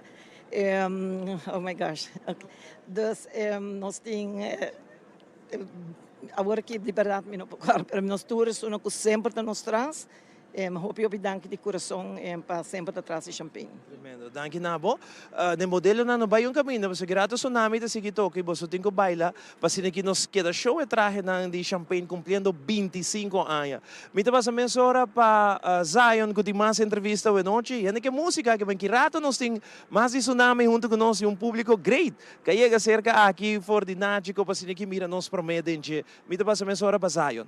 Oh my gosh. Dus nos tin, awor aki di berdad mi no por corda, pero nos tur esunnan cu semper ta nos tras. Hopi hopi danki di kurason pa semper ta tras di Champagne. Tremendo. Danki na bo. Den modelonan no bai un kaminda pasobra ki rato tsunami ta sigui toka i boso tin ku baila pa asina ki nos keda show e trahenan di Champagne kumpliendo 25 aña. Mi ta pasa mesora pa Zion ku tin mas entrevista awe nochi. Hende ke musika ke ben ki rato nos tin mas di tsunami huntu ku nos i un publiko great ka yega serka aki for di Nachico pa asina ki mira nos prome den dje. Mi ta pasa mesora pa Zion.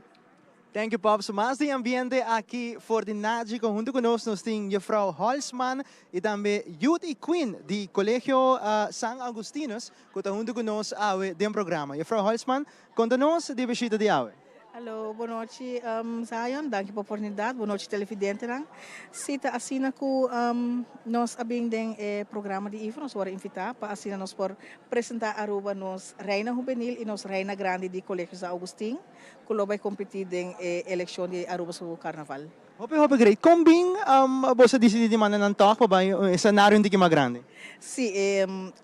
Thank you Pops. Mas di ambiente aki for di Nagico. Hunto cu nos nos tin Juffrouw Holzman y tambe Youth y Queen di Colegio San Augustinus cu ta hunto cu nos awe den programa. Juffrouw Holzman, conta nos di bishita di awe. Hallo, bon nochi Zion, danki pa oportunidad, bon nochi televidentenan. Si ta asina cu nos a bin den e programa di Ivo, nos worde invita pa asina nos por presenta Aruba nos Reina Hubenil y nos Reina Grandi di Colegio San Augustin. Cu lo bay competi den e eleccion di Aruba su Carnaval. Hopi hopi great. Con bin boso a dicidi di manda nan tog pa bay un escenario un tiki mas grandi? Si,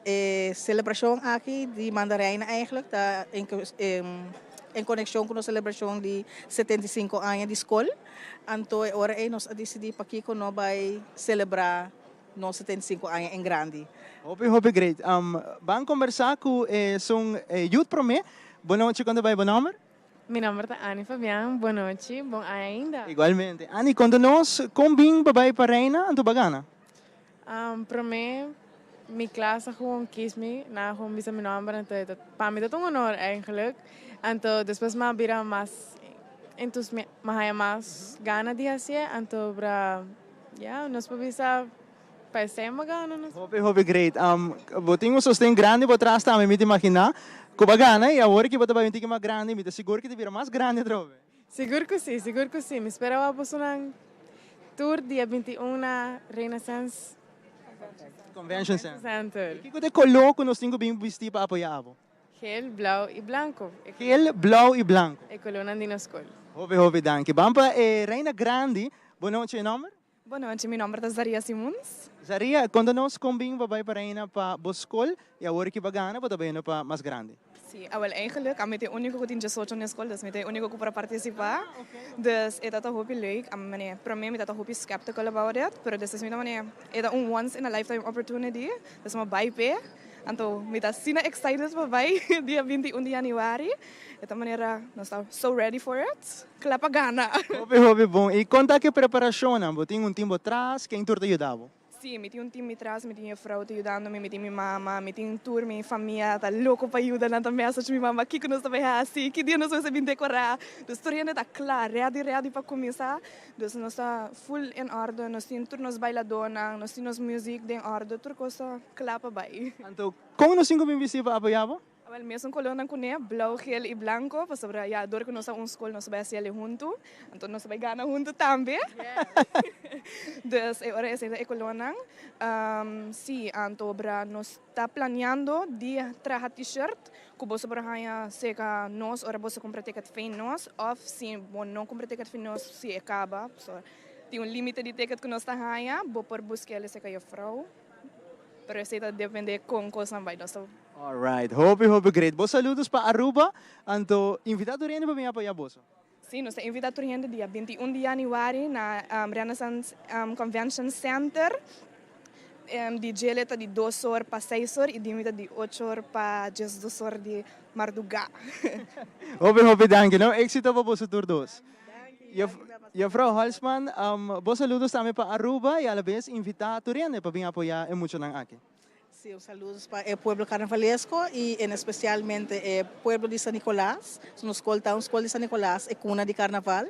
e celebracion aki di manda Reina eigenlijk ta en conexion cu nos celebracion di 75 aña di scol. Anto e ora ey nos a dicidi pakico no bay celebra nos 75 aña en grandi. Hopi hopi great. Ban conversa cu esun youth prome. Bon nochi, con ta bay bo nomber? Mi nomber ta Annie Fabian, bon nochi, bon aña ainda. Igualmente. Annie, conta nos con bin pa bay pa Reina anto pa gana? Prome mi klas a gewoon kies mi, nan a gewoon bisa mi nomber anto e ta pa mi ta un honor eigenlijk. Anto despues mi a bira mas entus-, mi a haya mas gana di hacié anto bra. Ya, nos por bisa pa esei a gana nos. Hopi hopi great. Bo tin un sosten grandi bo tras tambe mi ta imagina cu bo a gana y awor ki bo ta bai un tiki mas grandi mi ta sigur ki ta bira mas grandi atrobe. Sigur cu si, sigur cu si. Mi spera wak bosonan tur dia 21 na Renaissance Convention Center. Y kico ta e color cu nos tin cu bin bisti pa apoya abo? Geel, blauw y blanco. Geel, blauw y blanco. E colornan di nos scol. Hopi hopi danki. Ban pa e reina grandi. Bo nochi, e nomber? Bo nochi, mi nomber ta Zaria Simons. Zaria, konta nos kon bin bo bai pa reina pa bo scol y awor ki bo a gana bo ta bayendo pa mas grandi. Si, awel eigenlijk ami ta e unico cu tin diesocho na e scol, dus mi ta e unico cu por a participa. Dus e ta ta hopi leuk. Ami mane, prome mi ta ta hopi skeptical about it, pero despues mi ta mane e ta un once in a lifetime opportunity, dus mi a bai p'e. Anto mi ta asina excited pa bai dia 21 di januari. E ta manera nos ta so ready for it. Kla pa gana. Hopi hopi bon. Y con ta ki preparacionnan? Bo tin un team bo tras? Ken tur ta yuda bo? Si, mi tin un team mi tras, mi tin juffrouw ta yudando mi, mi tin mi mama, mi tin tur mi famia ta loco pa yuda, nan ta message mi mama kico nos ta bai haci, ki dia nos mester bin decora. Dus tur hende ta kla, ready ready pa cuminsa. Dus nos ta full in orde, nos tin tur nos bailadónan, nos tin nos muziek den orde, tur kos ta kla pa bai. Anto, kon nos tin ku bin bisti pa apoyá bo? Awel mesun kolornan kuné, blou, gel i blanko, pasobra ya dor ku nos ta un skol nos ta bai hasi el'e huntu, anto nos ta bai gana huntu tambe. Dus e ora esei ta e kolornan. Sí, anto bra nos ta planeando di traha t-shirt ku boso por haña serka nos ora boso kumpra ticket fin nos òf si bo no kumpra ticket fin nos si e kaba, pasobra tin un límite di ticket ku nos ta haña, bo por buska el'e serka juffrouw. Pero esei ta depende kon kosnan bai. Nos ta. Alright, hopi hopi great. Bo saludos pa Aruba, anto invita tur hende pa bin apoya boso. Sí, nos ta invita tur hende dia 21 di januari na Renaissance Convention Center. Di djele ta di dos or pa seis or y di mi ta di ocho or pa diesdos or di marduga. Hopi hopi danki no, exito pa boso tur dos. Juffrouw Holzman, bo saludos tambe pa Aruba y alabes invita tur hende pa bin apoya e muchanan aki. Sí, un saludos pa e pueblo carnavalesco y en especialmente e pueblo di San Nicolas. Nos scol ta un scol di San Nicolas, e cuna di carnaval.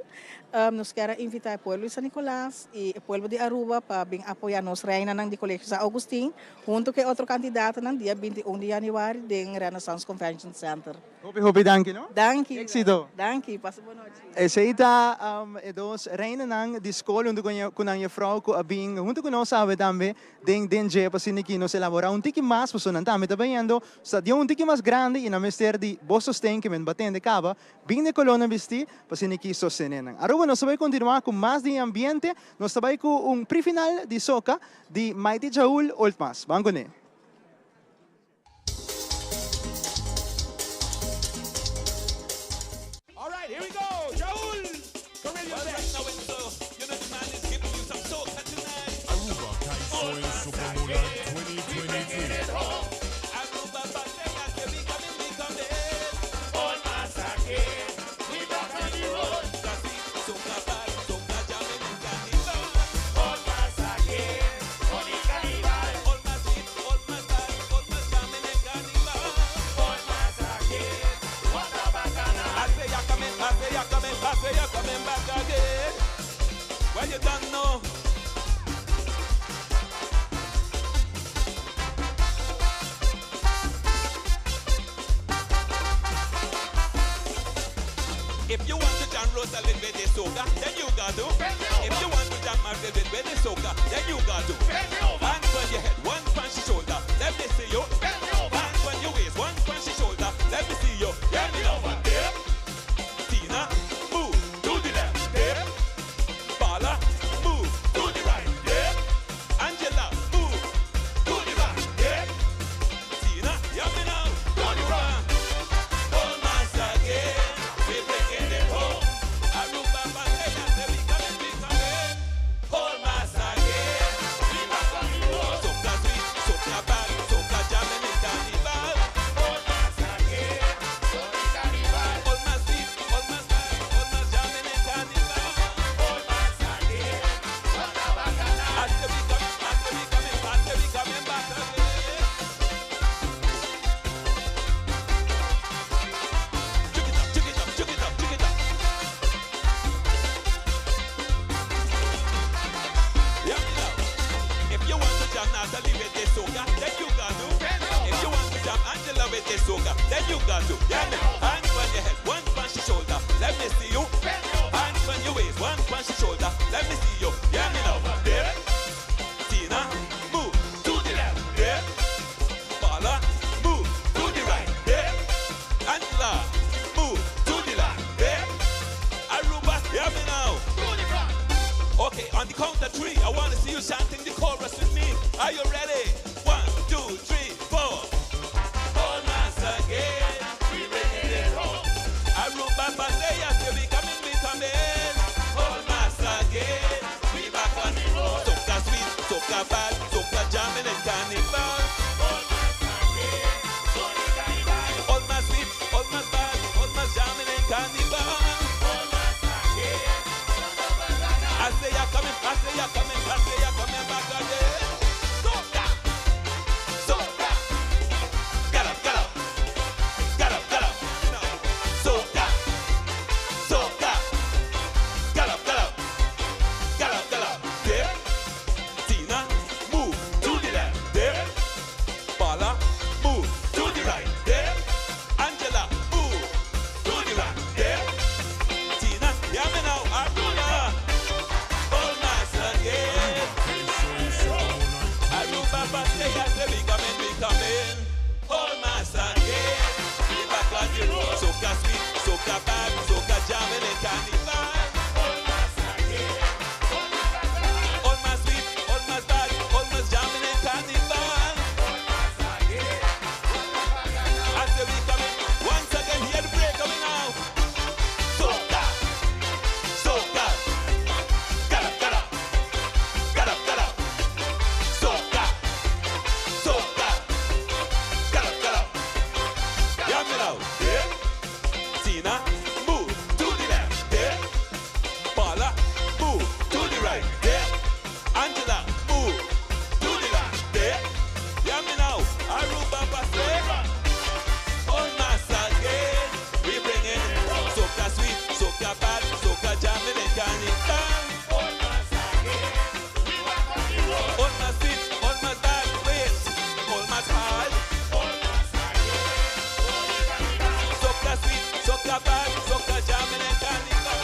Nos kier a invita e pueblo di San Nicolas y e pueblo di Aruba pa bin apoya nos reinanan di Colegio San Augustin hunto cu e otro candidatonan dia 21 di januari den Renaissance Convention Center. Hopi hopi danki no. Danki. Exito. Danki, pasa bon nochi. Esey ta e dos reinanan di scol hunto cu nan juffrouw cu a bin hunto cu nos awe tambe den den dje pa asina ki nos elabora un tiki mas pasobra nan tambe ta bayendo stadion un tiki mas grandi y nan mester di bo sosten ke men batende caba bin den colornan bisti pa asina ki sostene nan. Aruba nos ta bay continua cu mas di e ambiente nos ta bay cu un pre-final di soca di Mighty Jaul Oldmas. Ban cune. Aruba Kaisoy Super Monarch 2022. If you want to jam Rosalind with the soca, then you got to. If you want to jam Marcel with the soca, then you got to. Hands on your head, one punch your shoulder. Let me see you. Hands on your waist, one punch your shoulder. Let me see you. Yeah, me love one. Dip. Tina, move to the left. Dip. Paula, move to the right. Dip. Angela, move to the right. Dip. Tina, yeah, me now. To the right. All mass again. We breaking it home. Aruba, Bandeja, we coming, we coming. All mass again. We back on the road. Soca sweet, soca bad, soca jamming in carnival. All mass again. All mass sweet, all mass bad, all mass jamming in carnival. All mass again. I say we coming, I say we coming, I say we coming back again. Juke it up, juke it up, juke it up, juke it up. Yeah, me now. If you want to jam Natalie with the soca, then you got to. If you want to jam Angela with the soca, then you got to. Yeah, me. Hands on your head, one punch your shoulder. Let me see you. Hands on your waist, one punch your shoulder. Let me see you. Yeah, me now. There. Tina, move to the left. There. Paula, move to the right. There. Angela, move to the left. There. Aruba, hear me now. Okay, on the count of three, I want to see you chanting the chorus with me. Are you ready? One, two, three, four. All mass again, we bringing it home. Aruba Bandeja, say we coming, we coming. All mass again, we back on the road. Soca sweet, soca bad, soca jamming and carnival. All mass again, all mass sweet, all mass bad, all mass jamming and carnival. All mass again. I say you're coming, I say you're coming, I say you're coming back again. Soca, soca, get up, get up, get up, get up. Soca, soca, get up, get up, get up, get up. Dip, Tina, move to the left. Dip, Paula, move to the right. Dip, Soca sweet, soca bad, soca jamming in carnival. All my sweet, all my bad, all my jamming in carnival. As we coming, once again, hear the break coming now. Soca, soca, get up, get up, get up, get up. Soca, soca, get up, get up. Yeah, me now. Yeah. Tina, move to the left. Yeah. Paula, move to the right. Yeah. Angela, move to the left. Yeah. Yeah, me now. Aruba Passe. All mass again. We bring in soca sweet, soca bad, soca jamming in carnival. All my sweet, all my bad, wait, all my hard. Soca sweet, soca bad, soca jamming in carnival.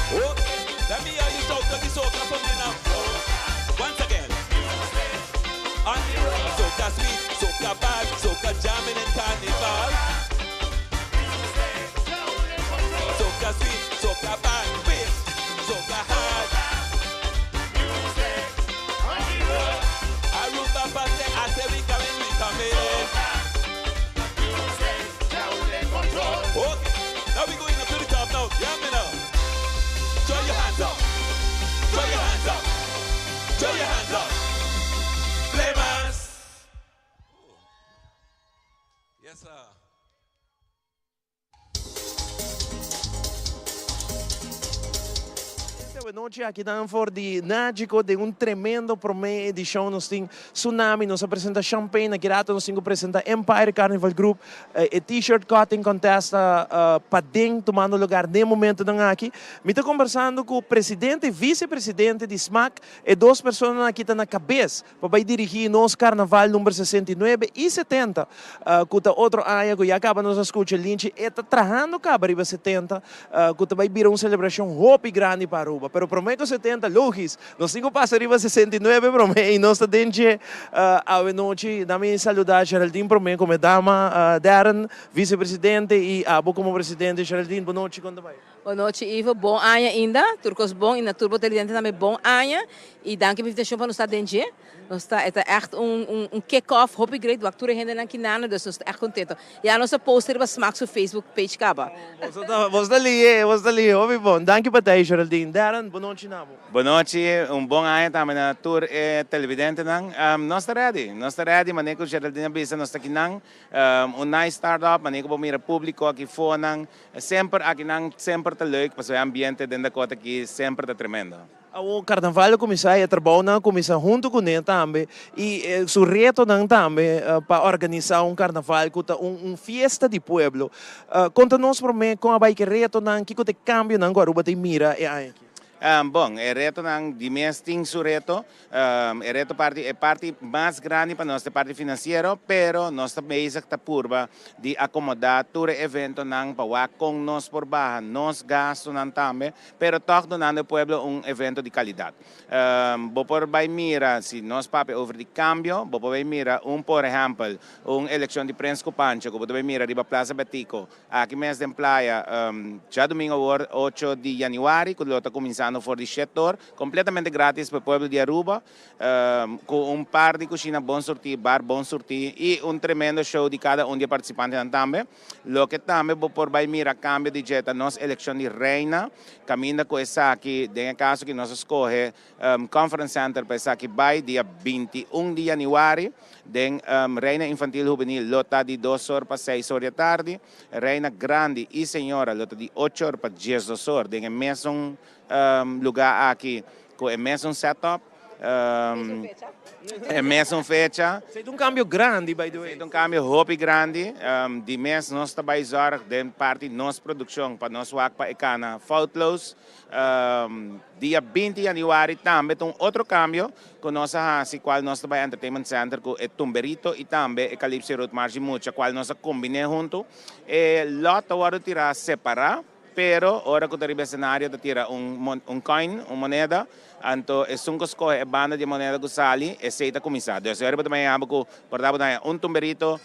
Okay, let me hear you shout to the soca for me now. Once again. On the road. Soca sweet, soca bad, soca jamming in carnival. Soca sweet, soca bad, wait, soca hard. Aruba Passe, I say we coming, we coming. Okay, now we going up to the top now. Yeah, me now. Throw your hands up. Throw your hands up. Throw your hands up. Flamers. Yes, sir. Bon nochi, aki ta for di Nagico den un tremendo prome edicion. Nos tin Tsunami, nos a presenta Champagne, aki rato nos tin cu presenta Empire Carnival Group, e T-shirt cutting contest paden tumando lugar den momentonan aki. Mi ta conversando cu presidente y vicepresidente di SMAC, e dos personanan aki ta na cabes pa bay dirigi nos Carnaval number 69 y 70, cu ta otro aña cu ya caba nos a scucha Linchi e ta trahando caba riba 70, cu ta bay bira un celebracion hopi grandi pa Aruba. Pero prome cu 70, logis, nos tin cu pasa riba 69 prome y nos ta den dje awe nochi. Dami saluda Geraldine prome como e dama, Darren, vicepresidente y abo como presidente. Geraldine, bon nochi, con ta bay? Bon nochi, Ivo, bon aña ainda, tur cos bon y na tur bo televidente tambe bon aña y danki pa invitacion pa nos ta den dje. Nos ta, e ta echt un un un kick off hopi great, wak tur e hendenan kinana, dus nos ta echt contento. Ya nos a post riba Smaak su Facebook page caba. Boso ta boso ta lihe, boso ta lihe, hopi bon. Danki pa ta ei, Geraldine. Darren, bon nochi na bo. Bon nochi, un bon aña tambe na tur e televidentenan. Nos ta ready, nos ta ready, manera cu Geraldine a bisa nos ta kinan. Un nice start up, manera cu bo mira publico aki fonan, Semper akinan semper ta leuk pasobra e ambiente den Dakota aki semper ta tremendo. Awor carnaval a cuminsa y e trabounan a cuminsa hunto cune tambe y su retonan tambe pa organisa un carnaval cu ta un fiesta di pueblo. Conta nos prome con a bay cu e retonan, kico ta e cambionan cu Aruba tin mira e aña aki? Bon, e retonan di mes tin su reto. E reto parti, e parti mas grandi pa nos ta e parti financiero, pero nos ta bezig ta purba di acomoda tur e eventonan pa wak con nos por baha nos gastonan tambe, pero toch dunando e pueblo un evento di calidad. Bo por bay mira, si nos papia over di cambio, bo por bay mira un por ehempel, un eleccion di Prins cu Pancho cu bo ta bay mira riba Plaza Betico, Aki mes den playa, djadumingo awor ocho di januari, ku lo ta kuminsando for di shetor, kompletamente gratis pa e pueblo di Aruba, ku un par di kushina bon surtí, bar bon surtí i un tremendo show di kada un di e partisipantenan tambe. Loke tambe bo por bai mira kambio di dje ta nos elekshon di reina, kaminda ku esaki, den e kaso ki nos a skohe Conference Center pa esaki bai dia 21 di januari. Den Reina Infantil Hubenil lo ta di dos or pa seis or di atardi. Reina Grandi y Señora lo ta di ocho or pa diesdos or den e mesun lugar aki cu e mesun setup, e mesun fecha. Esey ta un cambio grandi by the way. Esey ta un cambio hopi grandi. Di mes nos ta bay zorg den parti nos produccion pa nos wak pa e cana foutloos. Dia 20 januari tambe ta un otro cambio cu nos a haci cual nos ta bay Entertainment Center cu e Tumberito y tambe e Calypso Road March di Mucha cual nos a combine hunto. E lot ta wordo tira separa pero ora cu ta riba escenario ta tira un un coin, un moneda, anto esun cu scoge e banda di e moneda cu sali esey ta cuminsa. Dus ora bo ta bay habo cu por ta bo ta haya un Tumberito.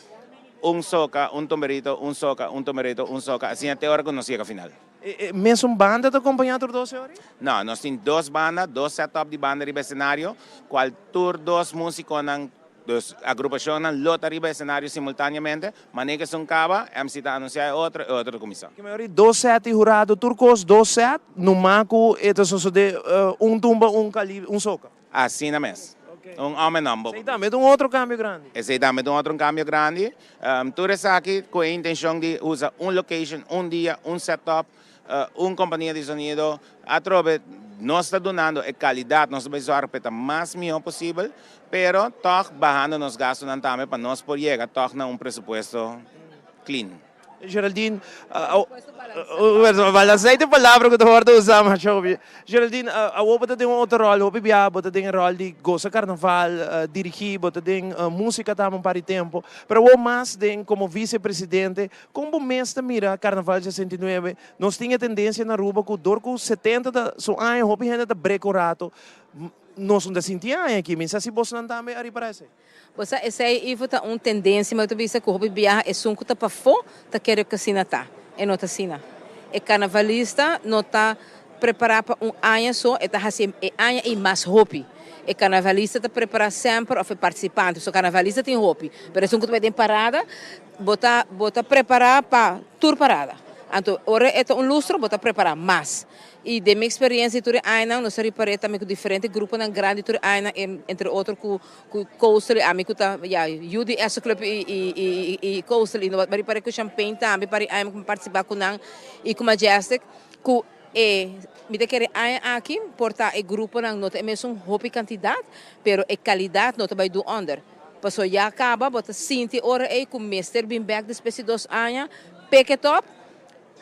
Un soca, un tumberito, un soca, un tumberito, un soca, asina te ora cu nos yega final. E mesun banda ta acompaña tur dos e ora? No, nos tin dos banda, dos setup di banda riba escenario, cual tur dos musiconan, dus agrupacionnan lo ta riba escenario simultaneamente, manera cu esun caba, MC ta anuncia e otro, e otro ta cuminsa. Ke mehor di dos set di hurado, tur cos dos set, numa cu e ta sosode un tumba, un calibre, un soca. Asina mes. Un om en om. Esei tambe ta un otro cambio grandi. Esei tambe ta un otro cambio grandi. Tur esaki cu e intencion di usa un location, un dia, un setup, un compania di sonido. Atrobe nos ta dunando e calidad, nos ta bay zorg pa e ta mas miho posibel, pero tog bahando nos gastonan tambe pa nos por yega tog na un presupuesto clean. Geraldine, balansa ta e palabra ku ta wòrdu usá masha hopi. Geraldine, awor bo ta den un otro ròl, hopi bia bo ta den e ròl di gosa karnaval, dirigí, bo ta den músika tambe un par di tempu, pero awor mas den komo visepresidente, kon bo mes ta mira Karnaval 69? Nos tin e tendensia na Aruba ku dor ku setenta ta su aña hopi hende ta brek un rato, nos no ta sinti e aña aki, mi sa si bosnan tambe a ripará esei. Bo sa esei Ivo ta un tendensia ma yo ta bisa ku hopi biaha esun ku ta pafó ta kere ku asina ta. E no ta asina. E karnavalista no ta prepará pa un aña so, e ta hasi e aña ei mas hopi. E karnavalista ta prepará semper òf e partisipante, pasobra karnavalista tin hopi, pero esun ku ta bai den parada bo ta bo ta prepará pa tur parada. Anto ora e ta un lustro bo ta prepará mas. Y den mi experiencia tur e añanan nos a ripar'é tambe cu diferente gruponan grandi tur e añanan entre otro cu cu Coastal y ami cu ta ya yu di Esso Club y y y Coastal y no a ripar'é cu Champagne tambe par di aña mi participa cu nan y cu Majestic cu e mi ta kere aña aki por ta e gruponan no ta e mesun hopi cantidad pero e calidad no ta bay do onder pasobra ya caba bo ta sinti ora ey cu mester bin bek despues di dos aña pick it up.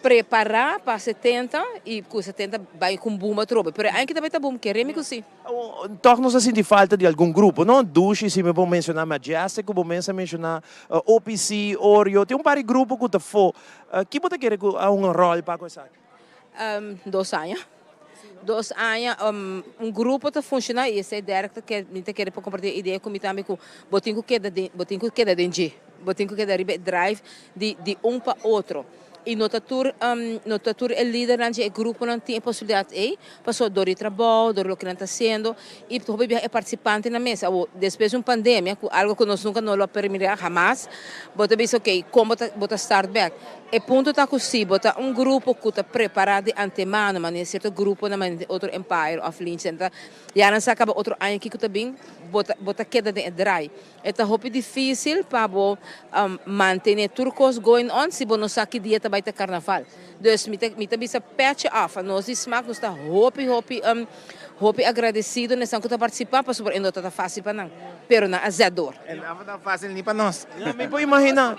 Prepará pa 70 i ku 70 bai ku un boom atrobe. Pero e aña ki ta bai ta boom, kere mi ku si. Tòg nos a sinti falta di algun grupo, no? Dushi, si mi por menshoná Majestic, ku bo mes a menshoná, OPC, Oreo, tin un par di grupo ku ta fo. Ki bo ta kere ku a hunga ròl pa ku esaki? Dos aña. Dos aña un grupo ta funshoná i esei Derek ta ke, mi ta kere pa kompartí e idea ku mi tambe ku bo tin ku keda den, bo tin ku keda den dje. Bo tin ku keda riba e drive di di un pa otro. I no ta tur no ta tur e lidernan dje e gruponan tin e posibilidat ei, pasobra dor di trabou, dor di loke nan ta hasiendo i hopi biaha e partisipantenan mes. Awor despues di un pandemia ku algu ku nos nunka no lo a permitirá hamas, bo ta bisa okey kon bo ta bo ta start bek. E punto ta ku si bo ta un grupo ku ta prepará di antemano, manera sierto gruponan manera otro Empire òf Lynch Center, ya nan sa kaba otro aña kiko ta bin, bo ta bo ta keda den e draai. E ta hopi difísil pa bo mantené tur kos going on si bo no sa ki dia ta bai ta karnaval. Dus mi ta mi ta bisa pètje af, nos di smak nos ta hopi hopi hopi agradesido na esnan ku ta partisipá pasobra e no ta ta fásil pa nan, pero nan a zet dor. E no ta fásil ni pa nos. Mi por imaginá.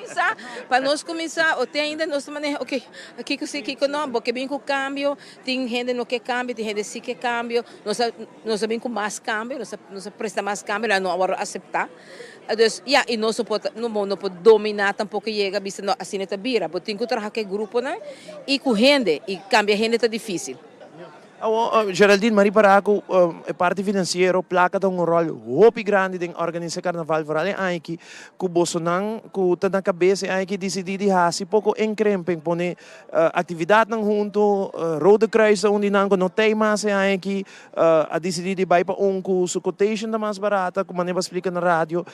Pa nos kuminsá, o te ainda nos ta maneha, oke, kiko si, kiko no, bo ke bin ku kambio, tin hende no ke kambio, tin hende si ke kambio, nos a nos a bin ku mas kambio, nos a nos a presta mas kambio, nan no a wòrdu aseptá. Dus, ya, i nos no por ta, no no por dominá tampoko yega bisa no asina ta bira, bo tin ku traha ku e gruponan i ku hende, i kambia hende ta difísil. Awor, Geraldine, m'a ripará ku e parti finansiero, plaka ta un ròl hopi grandi den organisá karnaval, foral e aña aki ku bosonan ku ta na kabes e aña aki disidí di hasi poko inkrimping, pone aktividatnan huntu, Rode Kruis ta un di nan ku no tei mas e aña aki, a disidí di bai pa un ku su quotation ta mas barata, ku manera bo a splika na radio.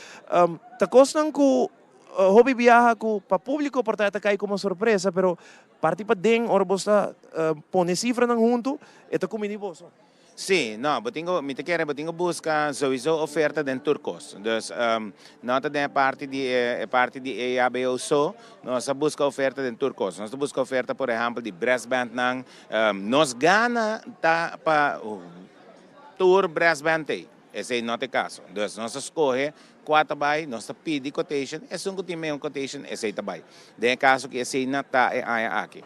Ta kosnan ku hopi biaha ku pa públiko por ta e ta kai komo sorpresa, pero Parti paden ora bo sta pone sifranan huntu e ta kumini boso. Sí, no, bo tin ku, mi ta kere bo tin ku buska souiso oferta den tur kos. Dus, no ta den e parti di e parti di EHBO so, nos a buska oferta den tur kos. Nos ta buska oferta por ehèmpel di brassbandnan, nos gana ta pa tur brassband ei. Esei no ta e kaso. Dus nos ta skohe kua ta bai, nos ta pidi quotation, esun ku tin mehor quotation, esei ta bai. Den e kaso ku esei na ta e aña aki.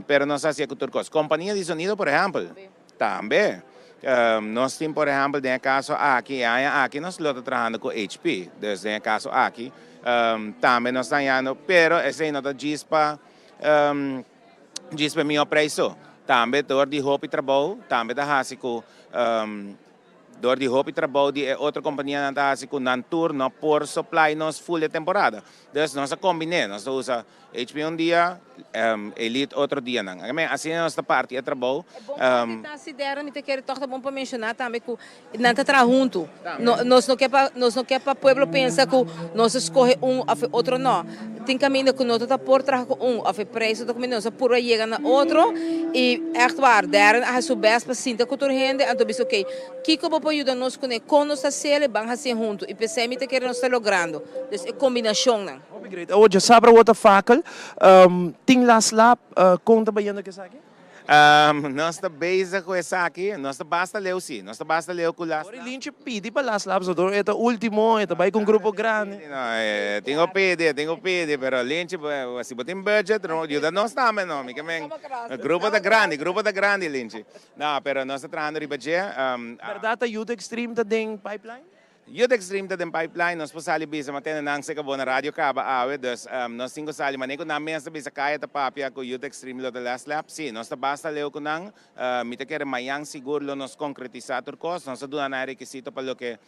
Pero nos ta hasié ku tur kos. Kompania di sonido por ehèmpel, tambe. Nos tin por ehèmpel den e kaso aki, e aña aki nos lo ta trahando ku HP. Dus den e kaso aki tambe nos ta hañando, pero esei no ta djis pa djis pa e mihó preis so. Tambe dor di hopi trabou tambe ta hasi ku. Dor di hopi trabou di e otro kompanianan ta hasi ku nan tur no por supply nos full e temporada. Dus nos a kombiné, nos ta usa HP un dia, Elite otro dianan. Asina nos ta parti e trabou. E bon parti ta si Darren, mi ta kere tòg ta bon pa menshoná tambe ku nan ta traha huntu. Nos no ke pa nos no ke pa pueblo pensa ku nos a skohe un òf e otro no. Tin kaminda ku no ta por traha ku un òf e preis no ta kumindo nos a purba yega na otro i ègt waar Darren a hasi su bèst pa sinta ku tur hende anto bisa okey kiko bo por yuda nos kuné kon nos ta hasiel ban hasié huntu i p'esei mi ta kere nos ta logrando dus e kombinashonnan. Hopi great. Awor djasabra awor ta fakel. Tin las lap kon ta bayendo ku esaki? Nos ta bezig ku esaki. Nos ta basta leu si. Nos ta basta leu ku las lap. Ora Linchi pidi pa las lap so e ta ultimo, e ta bai ku un grupo grandi. No, tin ku pidi, tin ku pidi, pero Linchi si bo tin budget yuda nos tambe no. Mi ke men grupo ta grandi, grupo ta grandi Linchi. No, pero nos ta trahando riba dje. Bèrdat ta Youth Extreme ta den pipeline? Youth Extreme ta den pipeline, nos por sali bisa ma tene nan seka bo na radio kaba awe, dus nos tin ku sali manera ku nan mes ta bisa kaya ta papia ku Youth Extreme lo ta last lap, si, nos ta basta leu ku nan, mi ta kere mayan sigur lo nos konkretisá tur kos, nos a duna nan e rekisito pa loke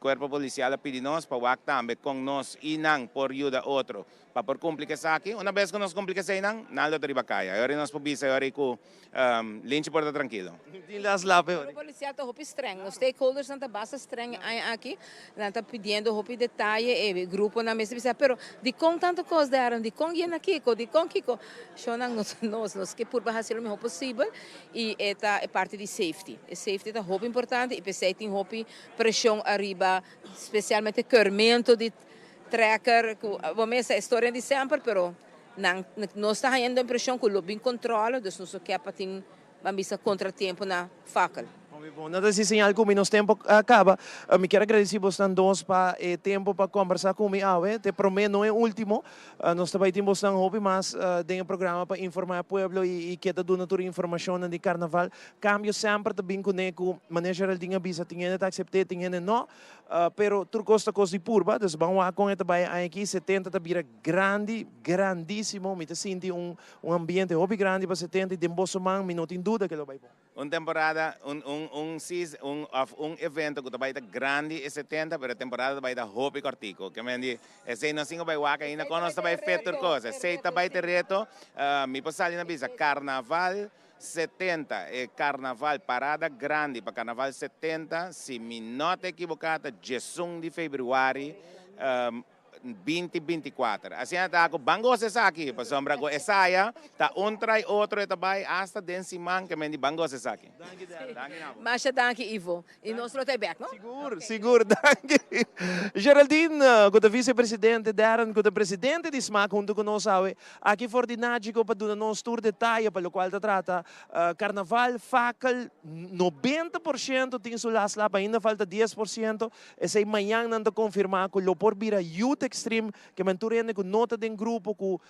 kuerpo polisial a pidi nos pa wak tambe kon nos i nan por yuda otro pa por kumpli ku esaki, una bes ku nos kumpli ku eseinan, nan lo ta riba kaya, e ora nos por bisa e ora ku Linchi por ta trankilo. Tin las lap e ora. Polisial ta hopi streng. Nos stakeholdersnan ta basta streng e aña aki. Nan ta pidiendo hopi detaye. E gruponan mester bisa, pero dikon tantu kos Darren? Dikon yena kiko? Dikon kiko? Shownan nos nos nos ke purba hasi lo mihó posibel i e ta e parti di safety. E safety ta hopi importante i p'esei tin hopi preshon ariba spesialmente keurmento di trekker ku bo mes sa e storia di semper pero Nan, nos ta hañando impreshon ku lo bin kontrole, dus nos no ke pa tin, ban bisa, kontratiempo na fakkel. Hopi bon. Nan ta hasi señal ku mi nos tempo a kaba. Mi kier a gradisí bosnan dos pa e tempo pa kombersá ku mi awe. T'e promé, no e último. Nos ta bai tin bosnan hopi mas den e programa pa informá e pueblo i ke ta duna tur e informashonnan di karnaval. Kambio semper ta bin kuné ku, manera Geraldine a bisa, tin hende ta aksept'é, tin hende no. Pero tur kos ta kos di purba, dus ban wak kon e ta bai e aña aki. 70 ta bira grandi, grandísimo. Mi ta sinti un un ambiente hopi grandi pa 70 i den boso man mi no tin duda ke lo bai bon. Un temporada, un un un season, un of un evento ku ta bai ta grandi e 70, pero e temporada ta bai ta hopi kòrtiku. Ke men di, esei nos tin ku bai wak ainda kon nos ta bai fit tur kos. Esei ta bai ta e reto. Mi por sali na bisa karnaval 70, e karnaval, parada grandi pa karnaval 70, si mi no ta ekiboká ta djesun di febrüari 20 binti kuater. Asina ta ku ban gosa esaki, pasobra ku esaya ta un trai otro e ta bai asta den siman ke men di ban gosa esaki. Danki Darren. Danki na bo. Masha danki Ivo. I nos lo ta e bek, no? Sigur, sigur, danki. Geraldine, ku ta visepresidente, Darren, ku ta presidente di smaak huntu ku nos awe aki for di Nagico pa duna nos tur detaye pa lokual ta trata Karnaval, Fakel, 90% tin su las lap, ainda falta 10%, esei mañan nan ta konfirmá ku lo por bira Youth Extreme, ke men tur hende ku no ta den grupo ku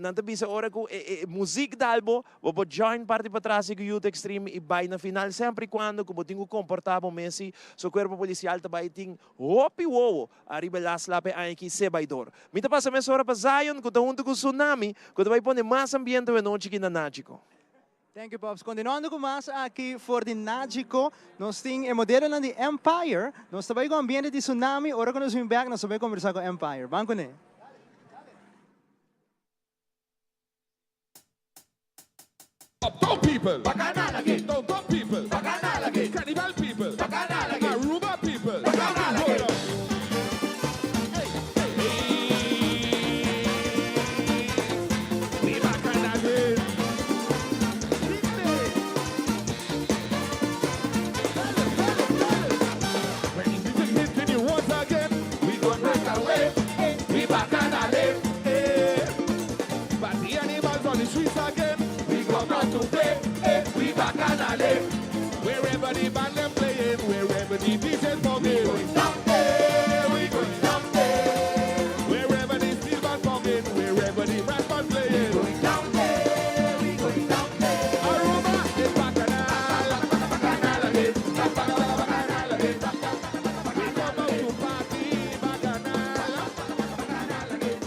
nan ta bisa ora ku e muzik dal bo, Bo por join parti patras di ku Youth Extreme i bai na final semper i kuando ku bo tin ku komportá bo mes si su kuerpo polisial ta bai tin hopi wowo ariba e las lap e aña aki se bai dor. Mi ta pasa mesora pa Zion ku ta huntu ku Tsunami ku ta bai pone mas ambiente awe-nochi ki na Nagico. Thank you Pops. Continuando cu mas aki for di Nagico, nos tin e modelonan di Empire. Nos ta bay cu ambiente di Tsunami. Ora cu nos bin bek nos ta bay conversa cu Empire. Ban cune. Uptown people, Bacchanal again. Downtown people, Bacchanal again. Carnival people, Bacchanal again. Aruba people, Bacchanal again. Hey, hey, We bacchanal again. When the music hits in you once again, we gon' break away. We bacchanal again. Party animals on the streets again. We come out to play. Eh, we bacchanal. Wherever the band them playing, wherever the DJ's bugging. We going down there, we going down there. Wherever the steel band bugging, wherever the brass band playing. We going down there, we going down there. Aruba is bacchanal, bacchanal again, bacchanal again. We come out to party, bacchanal, bacchanal again.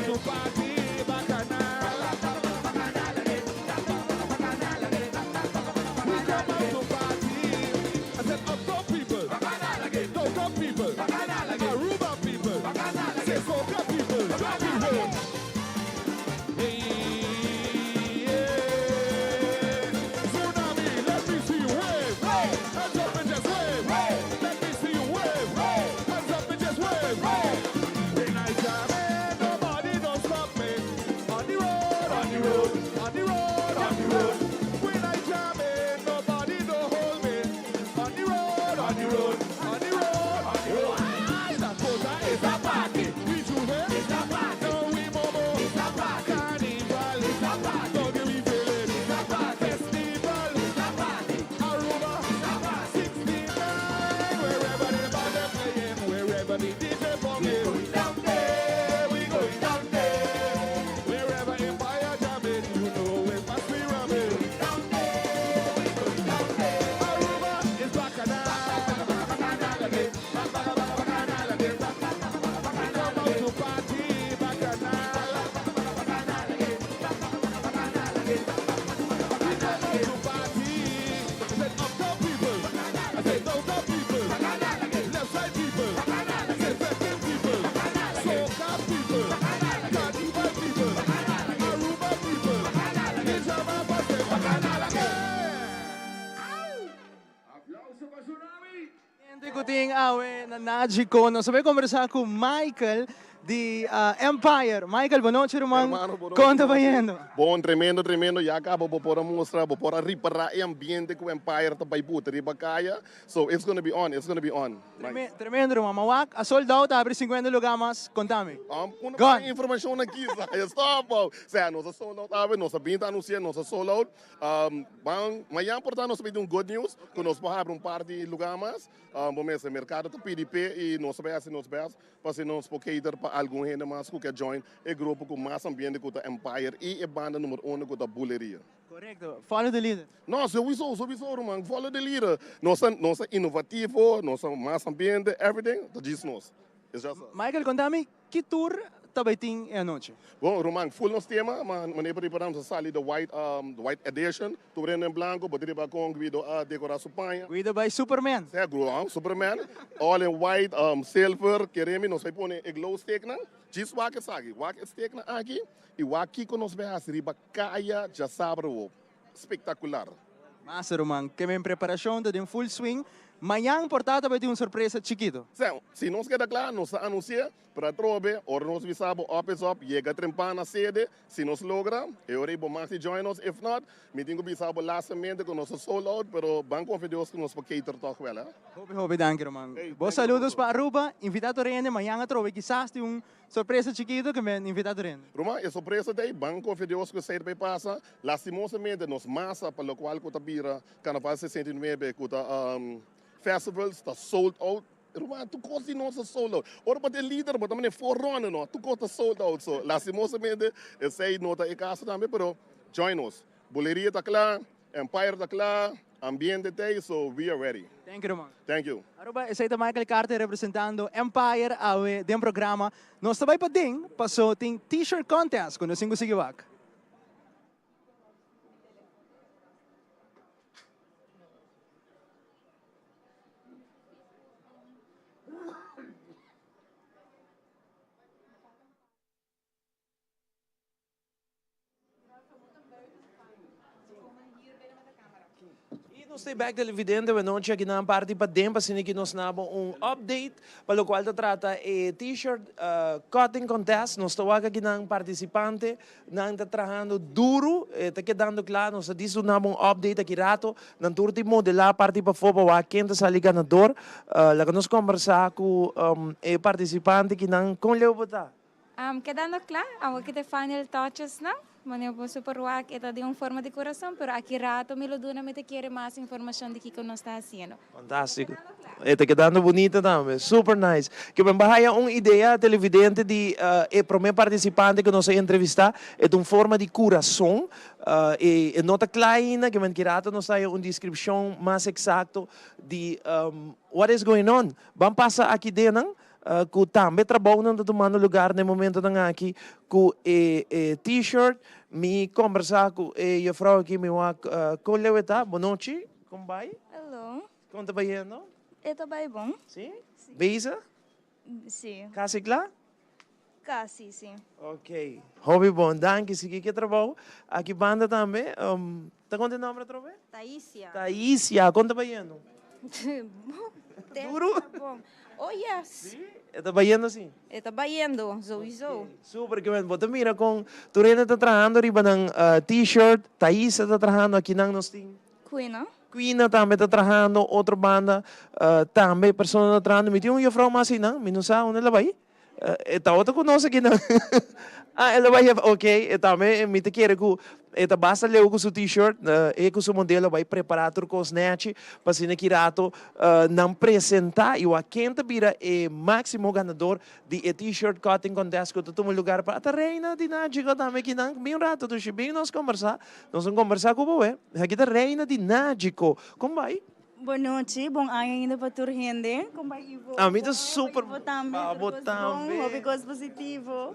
to party, bacchanal. We come out to party. I said, uptown people, downtown people, Aruba people, say soca people, drop it home. Hey, yeah. Tsunami, let me see you wave. Hands up and just wave. Let me see you wave. Hands up and just wave. When I jam it, nobody don't stop me. On the road, on the road, on the road, on the road. When I jam it, nobody don't hold me. On the road, on the road, on the road, on the road. Ah, Dakota is a party. We J'ouvert is a party. No, we Momo is a party. Carnival is a party. Don't give me feeling is a party. Festival is a party. Aruba is a party. 69 wherever the band them playing, wherever the DJ pumping. We going down there, we going down there. Wherever Empire jamming, you know it must be ramming. We going down there, we going down there. Aruba is bacchanal, bacchanal again, bacchanal again. We come out to party, bacchanal, bacchanal again, bacchanal again. We come out to party. I said uptown people, I said downtown people, left side people, I said second people, soca people, carnival people, Aruba people, Nijama Pase, bacchanal again. Aplauso pa Tsunami! Gente ku tin awe na Nagico, nos ta bai kombersá ku Michael di Empire. Michael, bon nochi ruman. Hermano, bon nochi. Kon ta bayendo? Bon, tremendo, tremendo. Ya kaba bo por a mustra, bo por a ripará e ambiente ku Empire ta bai buta riba kaya. So it's gonna be on, it's gonna be on. Nice. Tremendo ruman. Ma wak a sold out, a habri 50 lugá mas. Kontami. Una Gone. informashon aki, Zaya. Stop, bo. Sea, nos a sold out awe, nos a bin ta anunsiá, nos a sold out. Ban, mañan por ta nos ta bin tin un good news, ku nos por habri un par di lugá mas. Bo mester, merkado ta pidi p'e i nos ta bai hasi nos best pa asina nos por cater pa algun hende mas ku ke join e grupo ku mas ambiente ku ta Empire i e banda number uno ku ta Buleria. Korekto. Follow the leader. No, souiso, souiso ruman, follow the leader. Nos ta, nos ta inovativo, nos ta mas ambiente, everything, ta djis nos. It's just us. Michael, konta mi ki tur ta bai tin e anochi? Bon, ruman, full nos tema, ma manera por ripará nos a sali the white, the white edition, tur hende en blanco, bo ta riba con Guido a decora su paña. Guido bai Superman. Sea, Guido, Superman, all in white, silver, keremi, nos bai pone e glow sticknan, djis wak esaki, wak e sticknan aki y wak kico nos bai haci riba caya djasabra awo, spectacular. Masa ruman, ke men preparacion ta den full swing. Mañan por ta ta bai tin un sorpresa chikito. Sea, si nos keda kla, nos ta anuncia, pero atrobe, ora nos bisa bo up is up, yega trempan na sede, si nos logra, e ora ei bo mag di join nos, if not, mi tin ku bisa bo lastamente ku nos ta sold out, pero ban konfia Dios ku nos por cater tòg wèl, hè. Hopi hopi danki ruman. Bo saludos pa Aruba, invita tur hende mañan atrobe kisas tin un sorpresa chikito ke men invita tur hende. Ruman, e sorpresa ta ei, ban konfia Dios ku esei ta bai pasa, lastimosamente nos masa pa lokual ku ta bira Carnaval 69 ku ta festivals ta sold out. Ruman, tur kos di nos ta sold out. Ora bo ta e lider, bo ta manera forerunner, no? Tur kos ta sold out. So, lastimosamente, esei no ta e kaso tambe, pero join nos. Buleria ta kla, Empire ta kla, ambiente ta ei, so we are ready. Thank you, ruman. Thank you. Aruba, esei ta Michael Carter representando Empire awe den programa. Nos ta bai paden, paso tin T-shirt contest ku nos tin ku sigui wak. Y nos ta bek televidente we nochi aki nan parti paden pa asina ki nos nabo un update pa locual ta trata e t-shirt cutting contest. Nos ta wak aki nan participante Nan ta trahando duru, e ta kedando kla, nos ta disi duna bo un update aki rato, nan tur tin modelá parti pafó pa wak ken ta sali ganador. Laga nos kombersá ku e partisipante kinan, kon leu bo ta? Kedando kla, awor ki ta e final touches nan, manera bo super wak e ta den un forma di kurason, pero aki rato mi lo duna mi ta kere mas informashon di kiko nos ta hasiendo. Fantástico. E ta kedando bunita tambe. Super nice. Ke men ba haya un idea televidente di e prome participante ku nos a entrevista. E ta un forma di kurason. E e no ta kla ainda. Ke men ki rato nos ta haya un descripcion mas exacto di what is going on. Ban pasa aki den nan. ku tambe trabounan ta tumando lugar na e momentonan aki ku e e T-shirt. Mi kombersá ku e jufrou aki, mi wak kon leu e ta. Bonochi, kon bai? Hello. Kon ta bayendo? E ta bai bon. Si? Bezig? Si. Kasi kla? Kasi, si. Ok. Hopi bon. Danki. Sigui ku e trabou. Aki banda tambe. Ta kon ta e nomber atrobe? Taisia. Taisia. Kon ta bayendo? Duro? Bon. Oh yes. Si? E ta bayendo si? E ta bayendo, sowieso. Ok. Super. Ke men bo ta mira kon tur hende ta trahando riba nan T-shirt. Taisia ta trahando. Akinan nos tin. Quina. Quina tambe ta trahando otro banda tambe persona ta trahando mi tin un jufrouw mas einan mi no sa unda el a bai e tabata ku nos akinan ah el a bai ok e tambe mi ta kere ku e ta basta leu ku su t-shirt e ku su modelo a bai prepara tur kos nechi pa asina ki rato nan presenta i wak ken ta bira e maximo ganador di e t-shirt cutting contest ku ta tuma lugar pa ata reina di Nagico tambe akinan bin un rato dushi bin nos kombersa Nos a kombersá ku bo, eh. Esaki ta Reina di Nágiko. Kon bai? Bon nochi, bon aña ainda pa tur hende. Kon bai Ivo? Ami ta super. Bo tambe. Pa bo tambe. Bon, hopi kos positivo.